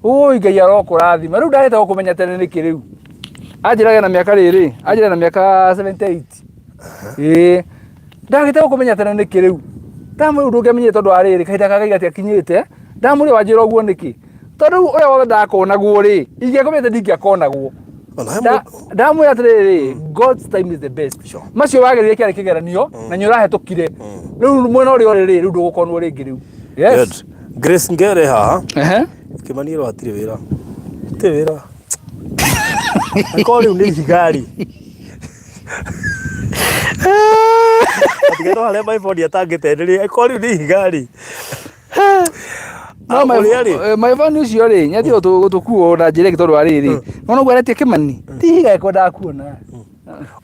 Ũi Ngai arokũrathima. Rĩu ndarĩte gũkũmenya tene nĩkĩ rĩu? Anjĩraga na mĩaka rĩrĩ, anjĩra na mĩaka 78. Ĩĩ. Ndagĩte gũkũmenya tene nĩkĩ rĩu? Ndamwĩra ũndũ ũngĩamenyire tondũ wa rĩrĩ kahinda ka Ngai gatiakinyĩte. Ndamũria wanjĩra ũguo nĩkĩ? Tondũ rĩu ũrĩa wothe ndakonagwo rĩ, ingĩakũmenyete ndingĩakonagwo. ona he Ndamwĩra atĩrĩrĩ, God's time is the best. Sure. Macio wagerire kĩarĩ kĩgeranio na nĩ ũrahetũkire. Rĩu mwena ũrĩa ũrĩ rĩ, rĩu ndũgũkonwo rĩngĩ rĩu. Yes. Good. Grace Ngere haha. Ehe. Kĩmani ĩro hatirĩ wĩra. Hatirĩ wĩra. Angĩkorwo rĩu nĩ ihiga rĩ. Atiga no harĩa my phone atangĩte rĩ, angĩkorwo rĩu nĩ ihiga rĩ. No my Ũrĩa rĩ. my phone ũcio rĩ, nĩathiĩ gũtũkuo na njĩra ĩngĩ tondũ wa rĩrĩ. Nona ũguo aretia Kĩmani, ti ihiga ekwendaga kuona.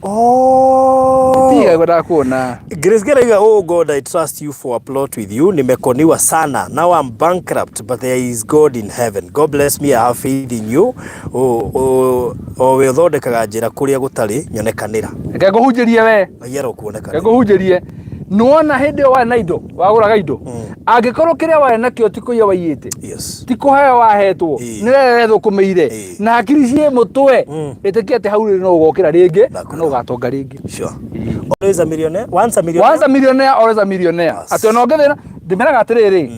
Oh. Ti ihiga ekwendaga kuona. Grace Geraiga, oh God, I trust you for a plot with you. Nimekoniwa sana. Now I'm bankrupt, but there is God in heaven. God bless me, I have faith in you. O o o we ũthondekaga njĩra kũrĩa gũtarĩ nyonekanĩra. Reke ngũhunjĩrie we. Ngai arokuonekanĩra. Reke ngũhunjĩrie. Nĩwona hĩndĩ ĩyo warĩ na indo, wagũraga indo. Angĩkorwo kĩrĩa warĩ nakĩo ti kũiya waiyĩte. Yes. Ti kũheo wahetwo Ĩĩ. nĩ we wethũkũmĩire Ĩĩ. na hakiri ciĩ mũtwe ĩtĩkia atĩ hau rĩ no ũgokĩra rĩngĩ Ndakwĩra. na ũgatonga rĩngĩ. Sure. Always a millionaire. Once a millionaire. Once a millionaire always a millionaire. Yes. Atĩ ona ũngĩthĩna ndĩmeraga atĩrĩrĩ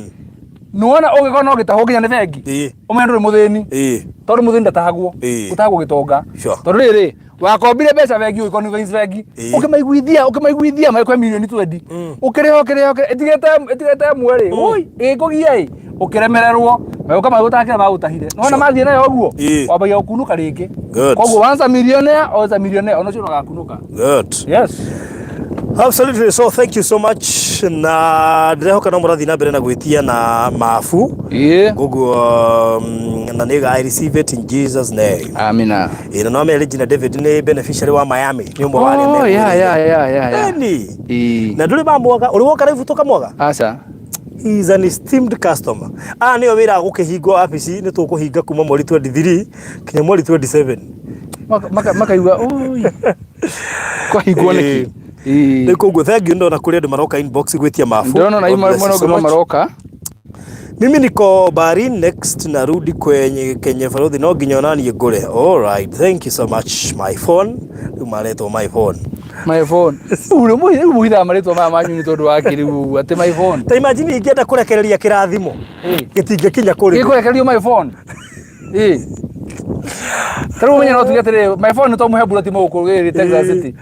nĩwona ũngĩkorwo no gĩtahwo nginya nĩ bengi Ĩĩ. ũmenye ndũrĩ mũthĩni Ĩĩ. tondũ mũthĩni ndatahagwo Ĩĩ. ũtahagwo gĩtonga Sure. tondũ rĩrĩ wakombire mbeca bengi ũgĩconvince bengi Ĩĩ. ũkĩmaiguithia ũkĩmaiguithia magĩkũhe mirioni 20 ũkĩrĩha ũkĩrĩha ũkĩrĩha ĩtigĩte ĩtigĩte ĩmwe rĩ ũi ĩgĩkũgia ĩ ũkĩremererwo magĩũka magĩgũtaha kĩrĩa magũtahire nĩwona mathiĩ nayo ũguo Ĩĩ. wambagia gũkunũka rĩngĩ Good. koguo once a millionaire always a millionaire ona ũcio no agakunũka Good. yes Absolutely. So thank you so much. Na ndĩrehoka no mũrathiĩ na mbere na gwĩtia na mabu. ĩĩ Koguo na nĩ I receive it in Jesus name. amina Ĩĩ na no mere Gina David nĩ beneficiary wa Miami. Nĩ ũmwe wa arĩa oh yeah megũrĩire. yeah Ĩni. ĩĩ Na ndũrĩ mamwaga, ũrĩ woka raibu tũkamwaga? aca He is an esteemed customer. Aya nĩo wĩra gũkĩhingwo wabici nĩ tũkũhinga kuma mweri 23 kinya mweri 27. Makaigua ui kwahingwo nĩkĩ? Ĩĩ. Rĩu koguo thank you ndona kũrĩ andũ maroka inbox gwĩtia mabu. Ndĩrona na God imwe bless you mwena so ũngĩ no much. maroka. Mimi niko Bahrain next narudi kwenye Kenya baruthi no nginya onanie ngũre. All right, thank you so much my phone. Rĩu maretwo my phone. My phone. Rĩu rĩu mũhithaga marĩtwa maya manyu nĩ tondũ wa kĩ rĩu ũguo atĩ my phone. Ta imagine ingĩenda kũrekereria kĩrathimo Ĩĩ. gĩtingĩkinya kũrĩ. Gĩkũrekererio my phone. Ĩĩ. Ta rĩu ũmenye no tuge atĩrĩrĩ my phone nĩ twamũhe mburoti mũgũkũ rĩrĩ Texas City.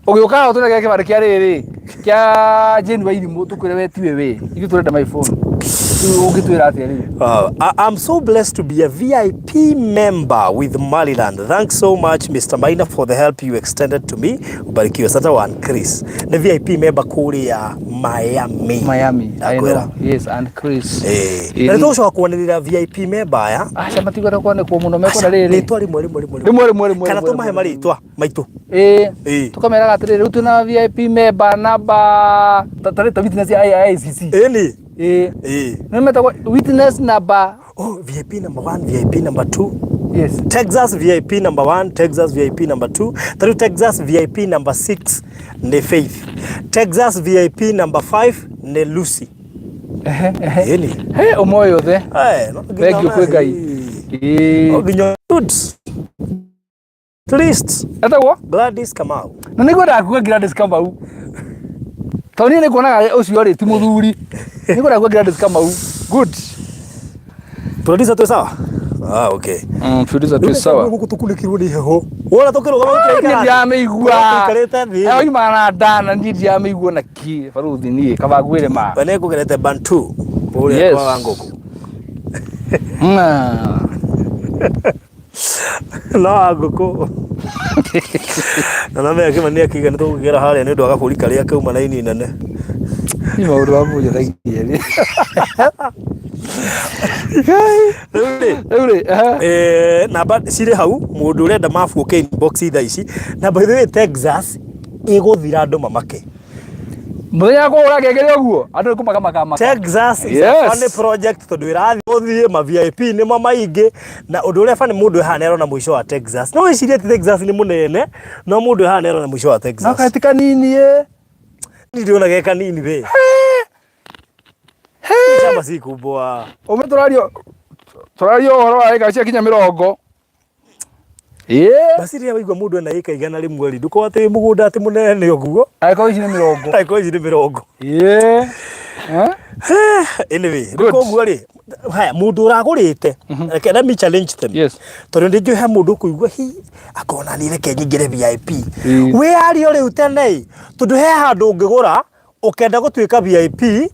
Ũgĩũka haha ũtũnengere kĩbandĩ kĩa rĩrĩ kĩa Jane Wairimũ tũkwĩre we tiwe we. Ithuĩ tũrenda my phone. Rĩu ũngĩtwĩra atĩa rĩu? I'm so blessed to be a VIP member with Maryland. Thanks so much, Mr. Maina, for the help you extended to me. Ubarikiwe. Sata one Chris. Nĩ VIP member kũrĩa Miami. Miami. I Ndakwĩra. know. Yes, and Chris. Eh. Ĩĩ. Na nĩtũgũcoka kuonĩrĩra VIP member aya. Aca matikwenda kwanĩkwo mũno mekwenda rĩrĩ. Rĩtwa rĩmwe rĩmwe rĩmwe. Rĩmwe rĩmwe rĩmwe. Kana rĩmwe, tũmahe rĩmwe. marĩtwa maitũ. Ĩĩ. Ĩĩ. Tũkameraga atĩrĩrĩ rĩu twĩna VIP member namba ta ta witness ya ICC. Ĩni. Ĩĩ. Ĩĩ. Nĩ metagwo witness number. Oh, VIP number 1, VIP number 2. Yes. Texas VIP number 1, Texas VIP number 2. Tarĩu Texas VIP number 6 nĩ Faith. Texas VIP number 5 nĩ Lucy. Ehe, ehe. Ĩni. He ũmwe yothe. Eh, no nginya Thank you kwĩ Ngai. Ĩĩ. No nginya good. At least Etagwo? Gladys Kamau. Na nĩguo ndakuga Gladys Kamau. Tondũ niĩ nĩkuonaga ũcio rĩ ti mũthuri. Nĩguo ndakuga Gladys Kamau. Good. Producer twĩ sawa? Ah, okay. Producer twĩ sawa. Gũkũ tũkunĩkirwo nĩ heho. Wona tũkĩrũgama Niĩ tũikara. ndiramĩigua. Tũikarĩte thĩ. Eh, oimaga na nda na niĩ ndiramĩigua na kĩ baruthi niĩ kaba ngwĩre ma. We nĩngũgerete Bantu. Kũrĩa Yes. kwa Wangũkũ. No Wangũkũ. Na namenya Kĩmani akiuga nĩ tũgũkĩgera harĩa nĩ ũndũ wa gabũri karĩa kauma na ini nene. Ni maũndũ ma mũnjathagia rĩ. Rĩu rĩ, Rĩu rĩ, ehe. Namba cirĩ hau mũndũ ũrenda mabu ũke inbox thaa ici na by the way Texas ĩgũthira andũ mamake. Mũthenya wa kũhũra ngengere ũguo andũ nĩ kũmaka makamaka. Texas is a Yes. funny project tondũ ĩrathiĩ gũthiĩ ma VIP nĩmo maingĩ na ũndũ ũrĩa funny mũndũ ĩhana ĩrona mũico wa Texas. No wĩcirie atĩ Texas nĩ mũnene no mũndũ ĩhana ĩrona mũico wa No Texas. kaĩ ti kanini ĩ. Niĩ ndĩrona ge kanini we. Shamba si kubwa. Ũmwe tũrario tũrario ũhoro wa ĩka cia kinya mĩrongo. Ĩĩ. Basi rĩrĩa waigua mũndũ ena ĩka 100 rĩ ndũkorwo atĩ mũgũnda atĩ mũnene ũguo. Angĩkorwo ici nĩ mĩrongo. Angĩkorwo ici nĩ 20. Ĩĩ. Eh? Anyway, rĩu Good. koguo rĩ haya mũndũ ũragũrĩte reke let me challenge them. Yes. Tondũ nĩ njũĩ he mũndũ ũkũigua hi akona niĩ reke nyingĩre VIP. Ĩĩ. Wĩyarie rĩu tene ĩ tondũ he handũ ũngĩgũra ũkenda gũtuĩka VIP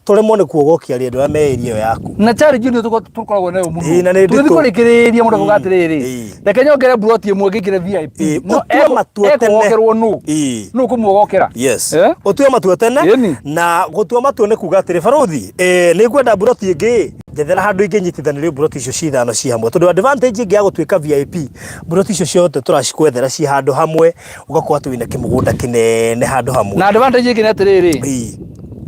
tũremwo nĩ kuogokia andũ arĩa me area ĩyo yaku. Na challenge nĩ tũkoragwo nayo mũno. Ĩĩ, na nĩ Tũgĩthiĩ nditũ. kũrĩkĩrĩria mũndũ akauga atĩrĩrĩ, Ĩĩ. reke nyongere mburoti ĩmwe ngĩkĩre VIP. Ĩĩ, No ũtue matua tene. ekuokerwo nũ? Ĩĩ. Nũ ũkũmuogokera? Yes. Eh? Ũtue matua tene Ĩni. na gũtua matua nĩ kuga atĩrĩ baruthi nĩ ngwenda mburoti ĩngĩ njethera handũ ingĩnyitithanĩrio mburoti icio ci ithano ci hamwe tondũ advantage ĩngĩ ya gũtuĩka VIP mburoti icio ciothe tũracikwethera ci handũ hamwe ũgakorwo atĩ wĩna kĩmũgũnda kĩnene handũ hamwe. Na advantage ĩngĩ nĩ atĩrĩrĩ, Ĩĩ.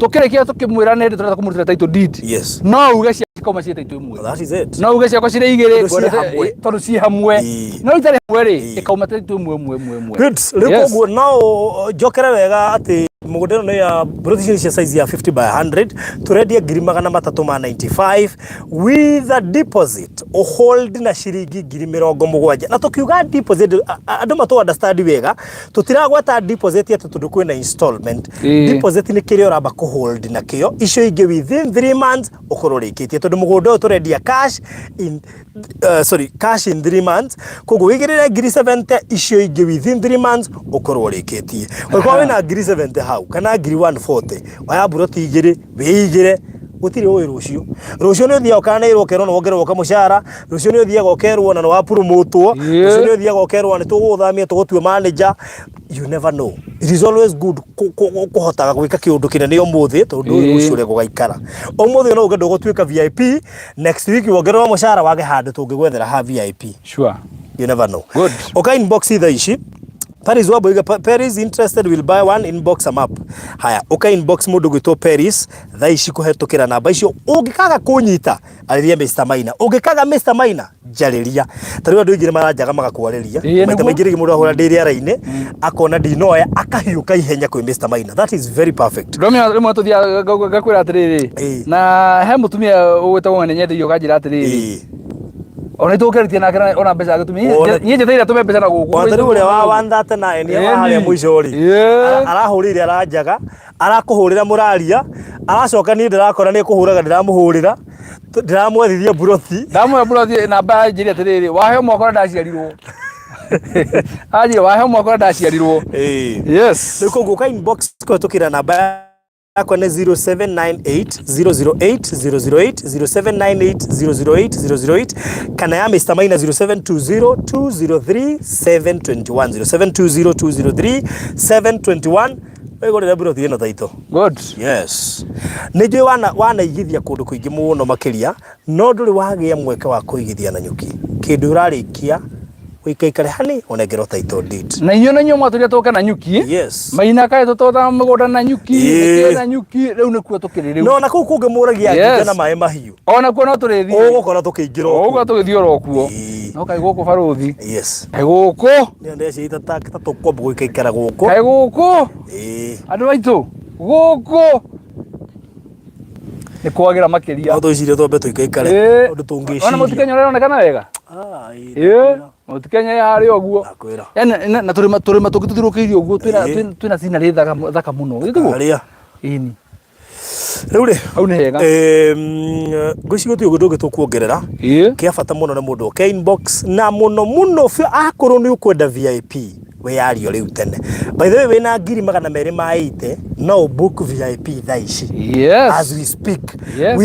tũkĩrĩkia tũkĩmwĩra nĩ tũrenda kũmũrutĩra title deed. Yes. No uge ciake cikauma ciĩ title ĩmwe. That is it. No uge ciakwa cirĩ igĩrĩ Tondũ ciĩ ngwendete- hamwe. tondũ ciĩ hamwe. Ĩĩ. No itarĩ hamwe rĩ, Ĩĩ. ĩkauma title ĩmwe ĩmwe ĩmwe ĩmwe. Good. Rĩu Yes. koguo no njokere wega atĩ mũgũnda ĩno nĩ ya mburoti icio nĩ cia size ya 50 by 100 tũrendia 395,000 with a deposit hold na ciringi 70,000 na tũkiuga deposit andũ matũ understand wega tũtiragweta deposit atĩ tondũ kwĩna installment. Ĩĩ. Deposit nĩ kĩrĩa ũramba kũ hold nakĩo icio ingĩ within 3 months ũkorwo ũrĩkĩtie tondũ mũgũnda ũyũ tũrendia cash in sorry cash in 3 months koguo wĩigĩrĩre 70,000 icio ingĩ within 3 months ũkorwo ũrĩkĩtie. Ũngĩkorwo wĩna 70,000 hau kana 140,000 oya mburoti igĩrĩ wĩigĩre gũtirĩ ũĩ rũciũ. Rũciũ nĩ ũthiaga ũkanĩrwo ũkerwo nĩ wongererwo kamũcara, rũciũ nĩ ũthiaga ũkerwo na nĩ wapromotwo, rũciũ nĩ ũthiaga ũkerwo nĩ tũgũgũthamia tũgũtue manager. You never know. It is always good kũhotaga gwĩka kĩũndũ kĩnene ũmũthĩ tondũ ndũĩ rũciũ ũrĩa gũgaikara. Ũmũthĩ no uge ndũgũtuĩka VIP, next week wongererwo mũcara wage handũ tũngĩgwethera ha VIP. Sure. You never know. Good. Ũka inbox thaa ici. Paris Wambo Paris interested will buy one inbox a map. Haya, ũka inbox mũndũ gwĩtwo Paris thaa ici kũhetũkĩra namba icio. Ũngĩkaga kũnyita arĩria Mr Maina. Ũngĩkaga Mr Maina njarĩria. Ta rĩu andũ aingĩ nĩ maranjaga magakwarĩria. Ĩĩ, Maita nĩguo. maingĩ rĩngĩ mũndũ ahũra ndĩ rĩera-inĩ akona ndinoya akahiũka ihenya kwĩ Mr Maina. That is very perfect. Ndũramenya rĩmwe tũthiaga ngakwĩra atĩrĩrĩ Ĩĩ. na he mũtumia ũgwĩtagwo mwene nyendeirio ũkanjĩra atĩrĩrĩ Ĩĩ. ona itũkĩrĩtie nake ona mbeca agĩtumia niĩ njetereire atũme mbeca na gũkũ. Ona ta rĩu ũrĩa wa 139 wa harĩa mũico rĩ arahũrĩire aranjaga arakũhũrĩra mũraria aracoka niĩ ndĩrakora nĩ kũhũraga ndĩramũhũrĩra ndĩramwethithia mburoti ndamũhe mburoti namba anjĩre atĩrĩrĩ waheo mwaka ũrĩa ndaciarirwo anjĩre waheo mwaka ũrĩa ndaciarirwo. Yes. Rĩu koguo ka inbox kũhetũkĩra namba yakwa nĩ 0798 008 008 0798 008 008 kana ya Mr Maina 0720 203 721 0720 203 721 wĩgũrĩre mburoti ĩno taito. Good. Yes. Nĩ njũĩ wanaigithia kũndũ kũingĩ mũno makĩria no ndũrĩ wagĩa mweke wa kũigithia na nyuki kĩndũ ũrarĩkia Ũikaikare hani ũnengerwo title deed. Na inyuĩ na inyuĩ mwatũria tũke na nyuki. Yes. Maina kaĩ tũtũtha mũgũnda na nyuki, Ĩĩ. nĩkĩ na nyuki, rĩu nĩkuo tũkĩrĩ rĩu. No na kũu kũngĩ mũragia Yes. nginga na maĩ mahiũ. Ona kuo no tũrĩthiĩ. Ũgũkora tũkĩingĩra o Ũguo kuo. tũgĩthiĩ oro kuo. Ĩĩ. No kaĩ gũkũ barũthi. Yes. Kaĩ gũkũ. Nĩyo ndeciria ta ta tũkwamba gũikaikara gũkũ. Kaĩ gũkũ. Ĩĩ. Andũ aitũ gũkũ nĩ kwagĩra makĩria. No twĩcirie twambe tũikaikare. Ĩĩ. Ũndũ Ona tũngĩciria. mũtikenya ũronekana wega. Ah, ĩĩ. Ĩĩ. Mũtikenya ĩ harĩa ũguo. Ndakwĩra. Yaani na tũrĩma tũrĩma tũngĩ tũthiũrũrũkĩirie ũguo twĩna Ĩĩ. twĩna scenery thaka thaka mũno. Githĩ tiguo? Harĩa. Ĩni. Rĩu rĩ. Hau nĩ hega. Ngwĩciria gũtirĩ ũndũ ũngĩ tũkuongerera. Ĩĩ. Kĩa bata mũno nĩ mũndũ oke inbox na mũno mũno biũ akorwo nĩ ũkwenda VIP wĩyario rĩu tene. By the way wĩna 280,000 no ũ book VIP thaa ici. Yes. As we speak. Yes.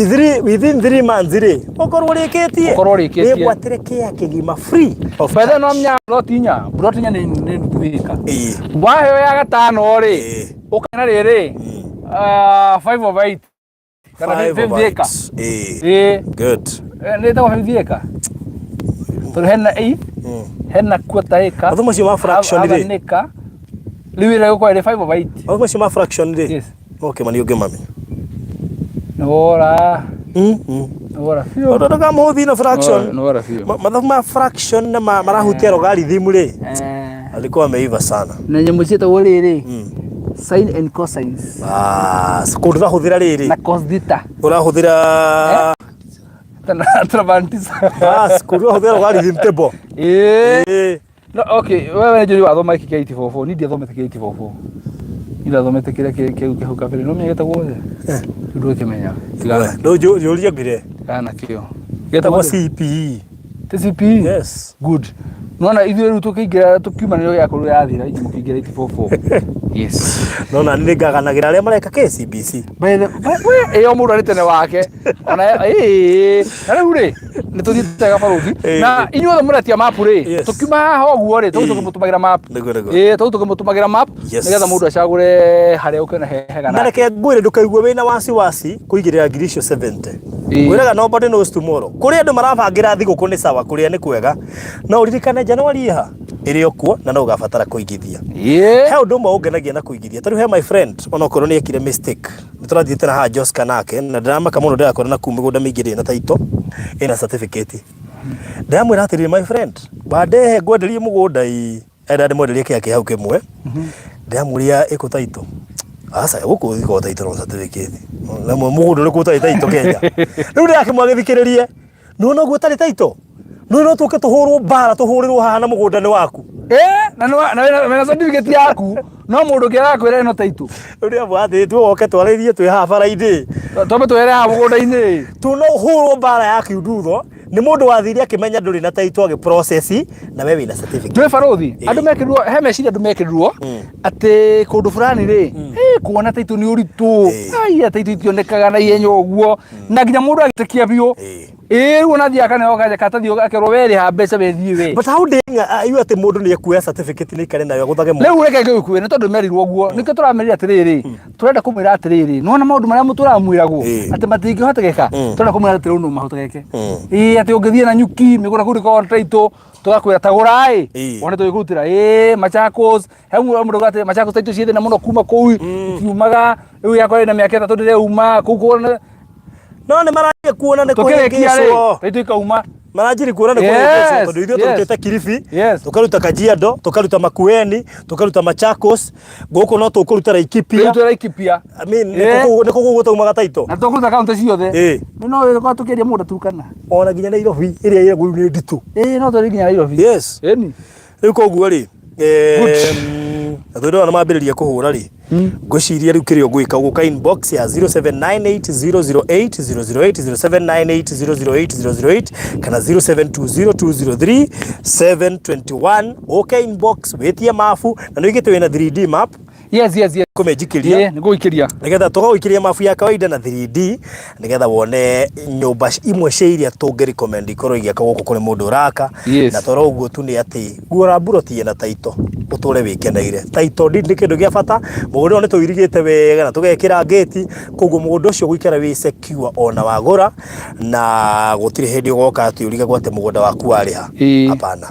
Within 3 months rĩ ũkorwo ũrĩkĩtie. Ũkorwo ũrĩkĩtie. Wĩgwatĩre kĩea kĩgima free of By the way, no charge. menya plot inya, plot inya nĩ nuthu ĩka. Ĩĩ. Waheo ya gatano rĩ, Ĩĩ. ũkana rĩrĩ, 5 over 8 kana Five 50 over acre. eight. Ĩĩ. Ĩĩ. Good. Nĩ ĩtagwo 50 acre. Tondũ hena 8, hena quarter acre. Mathomo macio ma fraction half rĩ. an acre. Rĩu ĩrĩa ĩgũkorwo ĩrĩ 5 over 8. Mathomo macio ma fraction rĩ. Yes. No kĩmani ũngĩmamenya. Nĩ wora, nĩ wora biũ. Ũndũ ndũkamũhũthie na fraction. Nĩ wora biũ. Mathabu ma fraction na marahutia logarithm rĩ. Eh. Alikuwa ameiva sana. Na nyamũ ciĩtagwo rĩrĩ, sine and cosines Ah, kũndũ ũrahũthĩra rĩrĩ. na cos theta. Ũrahũthĩra Travantisa. bas kũndũ ũrahũthĩra logarithm table. Ĩĩ. Ĩĩ. No, okay, wewe nĩ njũĩ wathoma gĩkĩ kĩa 844, niĩ ndiathomete kĩa 844. Niĩ ndathomete kĩrĩa kĩu kĩa hau kabere, no ũmenye gĩtagwo atĩa? Rĩu ndũgĩkĩmenya. Tigana Rĩu njũria ngwĩre. tigana nakĩo. Gĩtagwo Gĩtagwo atĩa? CPE. Ti CPE? Yes. Good. Nĩwona ithuĩ rĩu tũkĩingĩra tũkiuma nĩrĩo gĩakorirwo yathira inyuĩ mũkĩingĩra 844. Yes. No na nĩ ngaganagĩra arĩa mareka KCBC. By the we ĩyo mũndũ arĩ tene wake. Ona ĩĩ na rĩu rĩ nĩ tũthiĩte wega barũthi Ĩĩ. na inyuothe mũretia map rĩ Yes. tũkiuma haha ũguo rĩ tũgũ Ĩĩ. tũkĩmũtũmagĩra map. Nĩguo, nĩguo. Ĩĩ tũgũ tũkĩmũtũmagĩra map Yes. nĩgetha mũndũ acagũre harĩa ũkĩona he hega Na nake. reke ngwĩre ndũkaigue wĩna wasiwasi kũigĩrĩra ngiri icio 70. Ĩĩ. Ngwĩraga nobody knows tomorrow. Kũrĩ andũ marabangĩra thigũkũ nĩ sawa kũrĩa nĩ kwega. No ũririkane January ĩha ĩrĩ o kuo na no ũgabatara kũigithia. Ĩĩ. He ũndũ ũmwe ũngenagia na kũigithia. Ta rĩu he my friend onokorwo nĩ ekire mistake. Nĩ tũrathiĩte na haha Joska nake na ndĩramaka mũno ndĩrakora na kuu mĩgũnda mĩingĩ ndĩrĩ na title ĩna certificate. Ndĩramwĩra atĩrĩrĩ my friend, wandehe ngwenderie mũgũnda ĩ enda ndĩmwenderie kĩea kĩ hau kĩmwe. Ndĩramũria ĩkũ title. Aca gũkũ ĩkoragwo title no certificate. Na mũgũnda ũrĩkũ ũtarĩ title Kenya. Rĩu ndĩrakĩmwa gĩthikĩrĩrie. Nĩwona ũguo ũtarĩ title? Nĩwona no tũke tũhũrwo mbara tũhũrĩrwo haha na mũgũnda nĩ waku. Ĩĩ na nĩ na wĩna wĩna certificate yaku no mũndũ ũngĩ arakwĩra ĩno title. Rĩu ndĩramwĩra atĩrĩ tuoke twarĩrie twĩ haha bara-inĩ. Twambe twere haha mũgũnda-inĩ. Tu no ũhũrwo mbara ya kiundutho nĩ mũndũ wathire akĩmenya ndũrĩ na title agĩ process na we wĩna certificate. Twĩ barũthi Ĩĩ. andũ mekĩrirwo he meciria andũ mekĩrirwo atĩ kũndũ fulani rĩ kuona title nĩ ũritũ. Ĩĩ. Ai title itionekaga na ihenya ũguo na nginya mũndũ agĩtĩkia biũ. Ĩĩ. Ĩĩ rĩu ona athiaga kaneo kanja karatathi akerwo we rĩha mbeca we thiĩ we. But how dare you atĩ mũndũ nĩ ekuoya certificate nĩ aikare nayo agũthage mũndũ. Rĩu reke ngĩgũkuĩre nĩ tondũ merirwo ũguo nĩkĩo tũramerire atĩrĩrĩ tũrenda kũmwĩra atĩrĩrĩ nĩwona maũndũ marĩa tũramwĩragwo Ĩĩ. atĩ matingĩhotekeka tũrenda kũmwĩra atĩ rĩu no mahotekeke. Ĩĩ atĩ ũngĩthiĩ na nyuki mĩgũnda kũu ndĩkoragwo na title tũgakwĩra ta gũra ĩ Ĩĩ. wone tũgĩkũrutĩra ĩĩ Machakos he mũndũ uga atĩ Machakos title ciĩ thĩna mũno kuma kũu itiumaga rĩu yakwa ĩna mĩaka 3 ndĩreuma kũu kũu No nĩ maranjia kuona nĩ tũkĩrĩkia rĩ kũhĩngĩcwo. title ikauma. Maranjiri kuona nĩ kũhĩngĩcwo Yes, tondũ ithuĩ yes. tũrutĩte Kilifi, Yes. tũkaruta Kajiado, tũkaruta Makueni, tũkaruta Machakos, gũkũ no tũkũruta Laikipia. Rĩu twĩ Laikipia. I mean, Ĩĩ. nĩ kũu gũtaumaga title. Na tũkũruta kaunti ciothe. Ĩĩ. Nĩ no ĩkorwo tũkĩendia mũgũnda Turkana. Ona nginya Nairobi ĩrĩa ĩragwo rĩu nĩ nditũ. Ĩĩ no twendie nginya Nairobi. Yes. Ĩni. Rĩu koguo rĩ athuri aya mambĩrĩria kũhũra rĩ ngwĩciria rĩu kĩrĩa ũgwĩka ũgũka inbox ya 0798008008 0798008008 kana 0720203721 ũke inbox wĩtie mabu na nĩ ũigĩte wĩna 3D map Yes, yes, yes. kũmĩnjikĩria Ĩĩ, nĩngũgũikĩria. Nĩgetha tũgagũikĩria mabu ya kawaida na 3D nĩgetha wone nyũmba imwe cia iria tũngĩ recommend ikorwo igĩaka gũkũ kũrĩ mũndũ ũraka. Yes. Na toro ũguo tu nĩ atĩ gũra mburoti ĩna title ũtũre wĩkeneire. Title deed nĩ kĩndũ gĩa bata, mũgũnda ũyũ nĩ tũirigĩte wega na tũgekĩra ngĩti, koguo mũgũnda ũcio ũgũikara wĩ secure ona wagũra na gũtirĩ hĩndĩ ũgoka atĩ ũrigagwo atĩ mũgũnda waku warĩha. Ĩĩ. Hapana.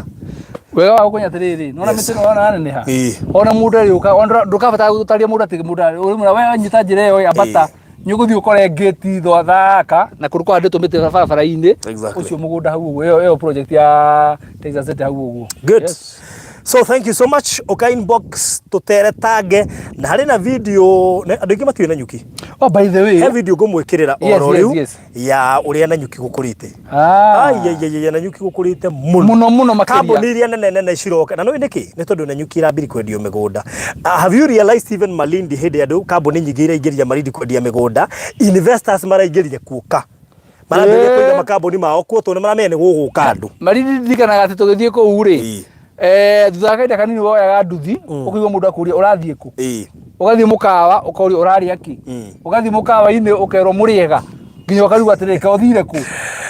Wega wa gũkũ nĩ atĩrĩrĩ, nĩwona mĩtĩ ĩno wona yaneneha? Ĩĩ. Ona mũndũ arĩũka, ona ndũkabatara gũtarĩria mũndũ atĩ mũndũ ũrĩmwĩra we nyita njĩra ĩyo ĩ, ambata. Nĩ ũgũthiĩ ũkore ngĩti thaka na kũndũ kũhandĩtwo mĩtĩ barabara-inĩ. Ũcio mũgũnda hau ũguo, ĩyo ĩyo project ya Texas City hau ũguo. Good. Yes. So thank you so much. Ũka inbox tũteretange na harĩ na video andũ aingĩ matiũĩ Nanyuki. Oh, by the way. He video ngũmwĩkĩrĩra oro rĩu ya ũrĩa Nanyuki gũkũrĩte. Ah. Ai ai ai ai, Nanyuki gũkũrĩte mũno. Mũno mũno makĩria. Kambuni iria nene nene ciroka. Na nĩũĩ nĩkĩ? Nĩ tondũ Nanyuki ĩrambiri kwendio mĩgũnda. Have you realized even Malindi hĩndĩ andũ kambuni nyingĩ iraingĩrire Malindi kwendia mĩgũnda, investors maraingĩrire kuo ka. Marambĩrĩria kũiga makambuni mao kuo tondũ nĩmaramenya nĩ gũgũka andũ. Malindi ndirikanaga atĩ tũgĩthiĩ kũu rĩ, thutha wa kahinda kanini woyaga nduthi, ũkaigua mũndũ akũria ũrathiĩ kũ? Ũgathiĩ mũkawa ũkorio ũrarĩa kĩ? Ũgathiĩ mũkawa-inĩ ũkerwo mũrĩega nginya ũkarigwo atĩrĩrĩ kaĩ ũthire kũ?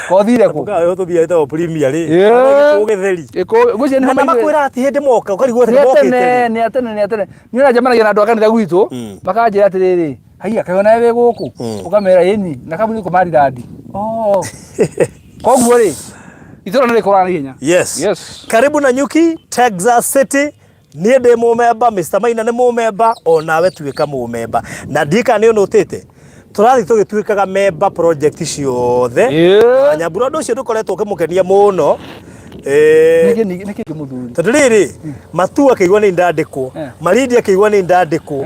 Kaĩ ũthire kũ? Mũkawa ũyũ tũthiaga wĩtagwo Premier rĩ. Gĩkũũ gĩtheri. Ngwĩciria nĩho Na maiguire- makwĩra atĩ hĩndĩ moka ũkarigwo atĩ nĩ mokĩte atene rĩ. nĩ atene nĩ atene niĩ ona njemanagia na andũ a kanitha gwitũ makanjĩra atĩrĩrĩ haiya kaĩ onawe wĩ gũkũ ũkamera ĩni na kambuni gũkũ marirandi oh koguo rĩ itũra nĩ rĩkũraga na ihenya. Yes. Yes. Karibu Nanyuki, Texas City. Niĩ ndĩ mũmemba, Mr. Maina nĩ mũmemba, o nawe tuĩka mũmemba. Na ndiũĩ kana nĩ ũnũtĩte. Tũrathiĩ tũgĩtuĩkaga memba project ciothe. Na Nyambura ũndũ ũcio ndũkoretwo ũkĩmũkenia mũno. Nĩkĩ nĩkĩ mũthuri? Tondũ rĩrĩ, Matu akĩigua nĩ ndandĩkwo, Malindi akĩigua nĩ ndandĩkwo,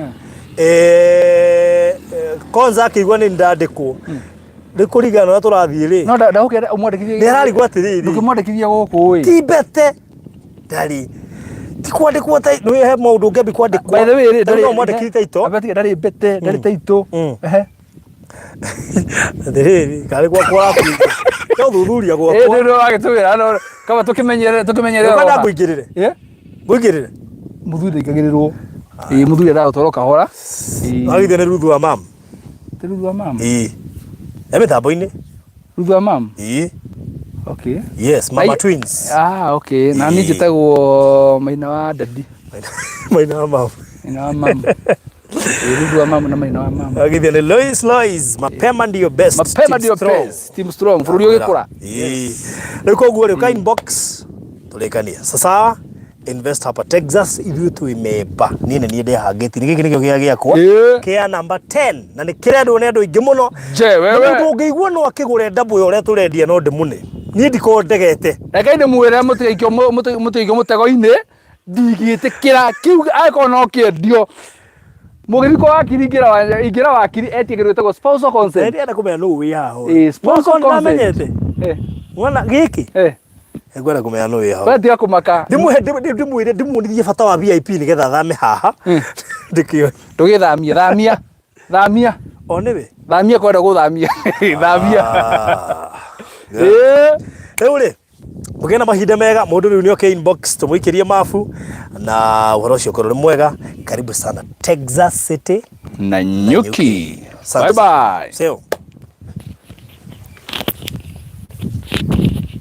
Konza akĩigua nĩ ndandĩkwo. Rĩu kũringana na ũrĩa tũrathiĩ rĩ, No ndagũkĩra ũmwandĩkithie. Nĩ ararigwo atĩrĩrĩ. Ndũkĩmwandĩkithie gũkũ ĩ. Ti mbete ndarĩ ti kwandĩkwo ta nĩ he maũndũ ũngĩambi kwandĩkwo. By the way rĩ, ndarĩ no mwandĩkithie taito. Amba tiga ndarĩ mbete, ndarĩ taito. Ehe. Atĩrĩrĩ, karĩ gwakwa wakuingĩra. No thuthuria gwakwa. Ĩ nĩ wagĩtwĩra no kaba tũkĩmenyere tũkĩmenyere. Ũkwenda ngũingĩrĩre? Ĩ? Ngũingĩrĩre? Mũthuri ndaingagĩrĩrwo. Ĩ mũthuri endaga gũtwarwo kahora. Ĩ. Wagithio nĩ Ruthu wa mam. Ti Ruthu wa mam? Ĩ. E mĩtambo-inĩ. Ruthu wa mam? Ĩ. Okay. Yes, Mama Twins. Ah, okay. Na niĩ njĩtagwo Maina wa Dadi. Maina wa mam. Maina wa mam. Ruthu wa mam na Maina wa mam. Wagithio nĩ Lois Lois, mapema ndio best. Mapema ndio best. Team strong. Bũrũri ũgĩkũra. Ĩ. Rĩu koguo rĩ, ũka inbox tũrĩkanie. Sasa invest hapa Texas ithuĩ twĩ memba niĩ nĩ niĩ ndehangĩti nĩ gĩkĩ nĩkĩo kĩa gĩakwa kĩa namba 10 na nĩ kĩrendwo nĩ andũ aingĩ mũno. Je, wewe. Mũndũ ũngĩigua no akĩgũre ndabũ ya ũrĩa tũrendia no ndĩmũne niĩ ndikorwo ndegete. Rekei ndĩmwĩre mũtigaikio mũtigaikio mũtego-inĩ ndingĩtĩkĩra kiu angĩkorwo no kĩendio mũgĩthiĩ kwa wakiri ingĩra ingĩra wakiri etie kĩndũ gĩtagwo spousal consent. Ndĩrenda kũmenya nũ wĩ haha. Ĩĩ, spousal Mwaka consent. nĩndamenyete. Mwana gĩkĩ Ngwenda kũmenya nũ wĩ hau. We tiga kũmaka. Ndĩmũhe ndĩmwĩre ndĩmuonithie bata wa VIP nĩgetha athame haha. Ndĩkĩo. Ndũgĩthamie, thamia. Thamia. O nĩwe. Thamia kwenda gũthamia. Thamia. Rĩu rĩ, mũgĩe na mahinda mega mũndũ rĩu nĩ oke inbox tũmũikĩrie mabu na ũhoro ũcio ũkorwo ũrĩ mwega. Karibu sana Texas City Nanyuki. Asante Bye bye. sana. Sio.